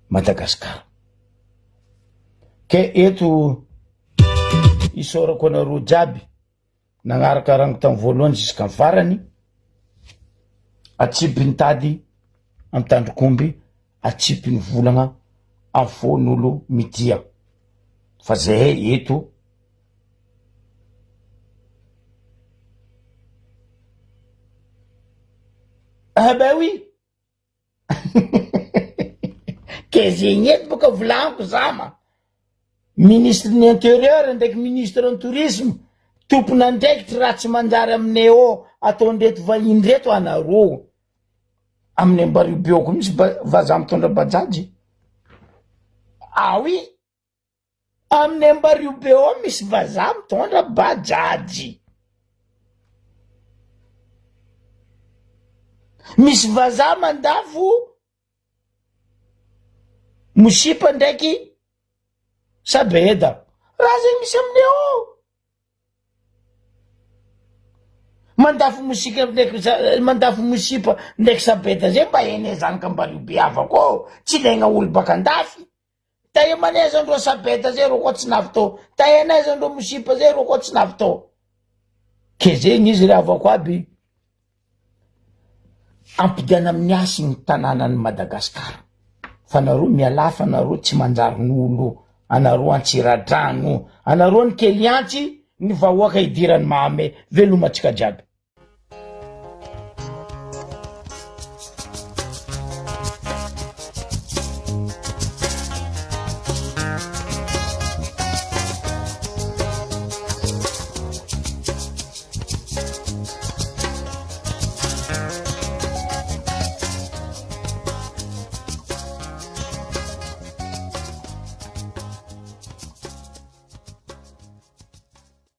S1: Madagascar. Ke eto isaorako anareo jiaby. Nagnaraka rango tam voalohany ziskam farany, atsipy ny tady am tandrok'omby, atsipy ny volagna am fôn'olo mitia, fa zahay eto Ah ben oui! Ke zegny eto boka volagniko zama, ministre ny interieur ndraiky ministre ny tourisme tompon'andraikitry raha tsy manjary aminay ao ataondreto vahiny reto anareo, aminay Ambaribe ao koa misy vazaha mitondra bajaj, ah oui! Amin'ny Ambario be ao misy vazaha mitondra bajaj. Misy vazaha mandafo mosipa ndraiky sabeda. Raha zegny misy aminay ao. Mandafo mosika ndraiky mandafo mosipa ndraiky sabeda zay mba hainay zanaka Ambario be havako ao. Tsy ilaigna olo baka andafy. Tahiamanaiza ndreo sabeta zay reo koa tsy navy tao. Tahianaiza ndreo mosipa zay reo koa tsy navy tao. Ke zegny izy ry havako aby. Ampidiana amin'ny hasiny ny tanànan'i Madagasikara. Fa nareo mialà fa nareo tsy manjary n'olo. Anareo Antsiradrano. Anareo ny Keliantsy ny vahoaka idiran'i Mahame. Veloma antsika jiaby.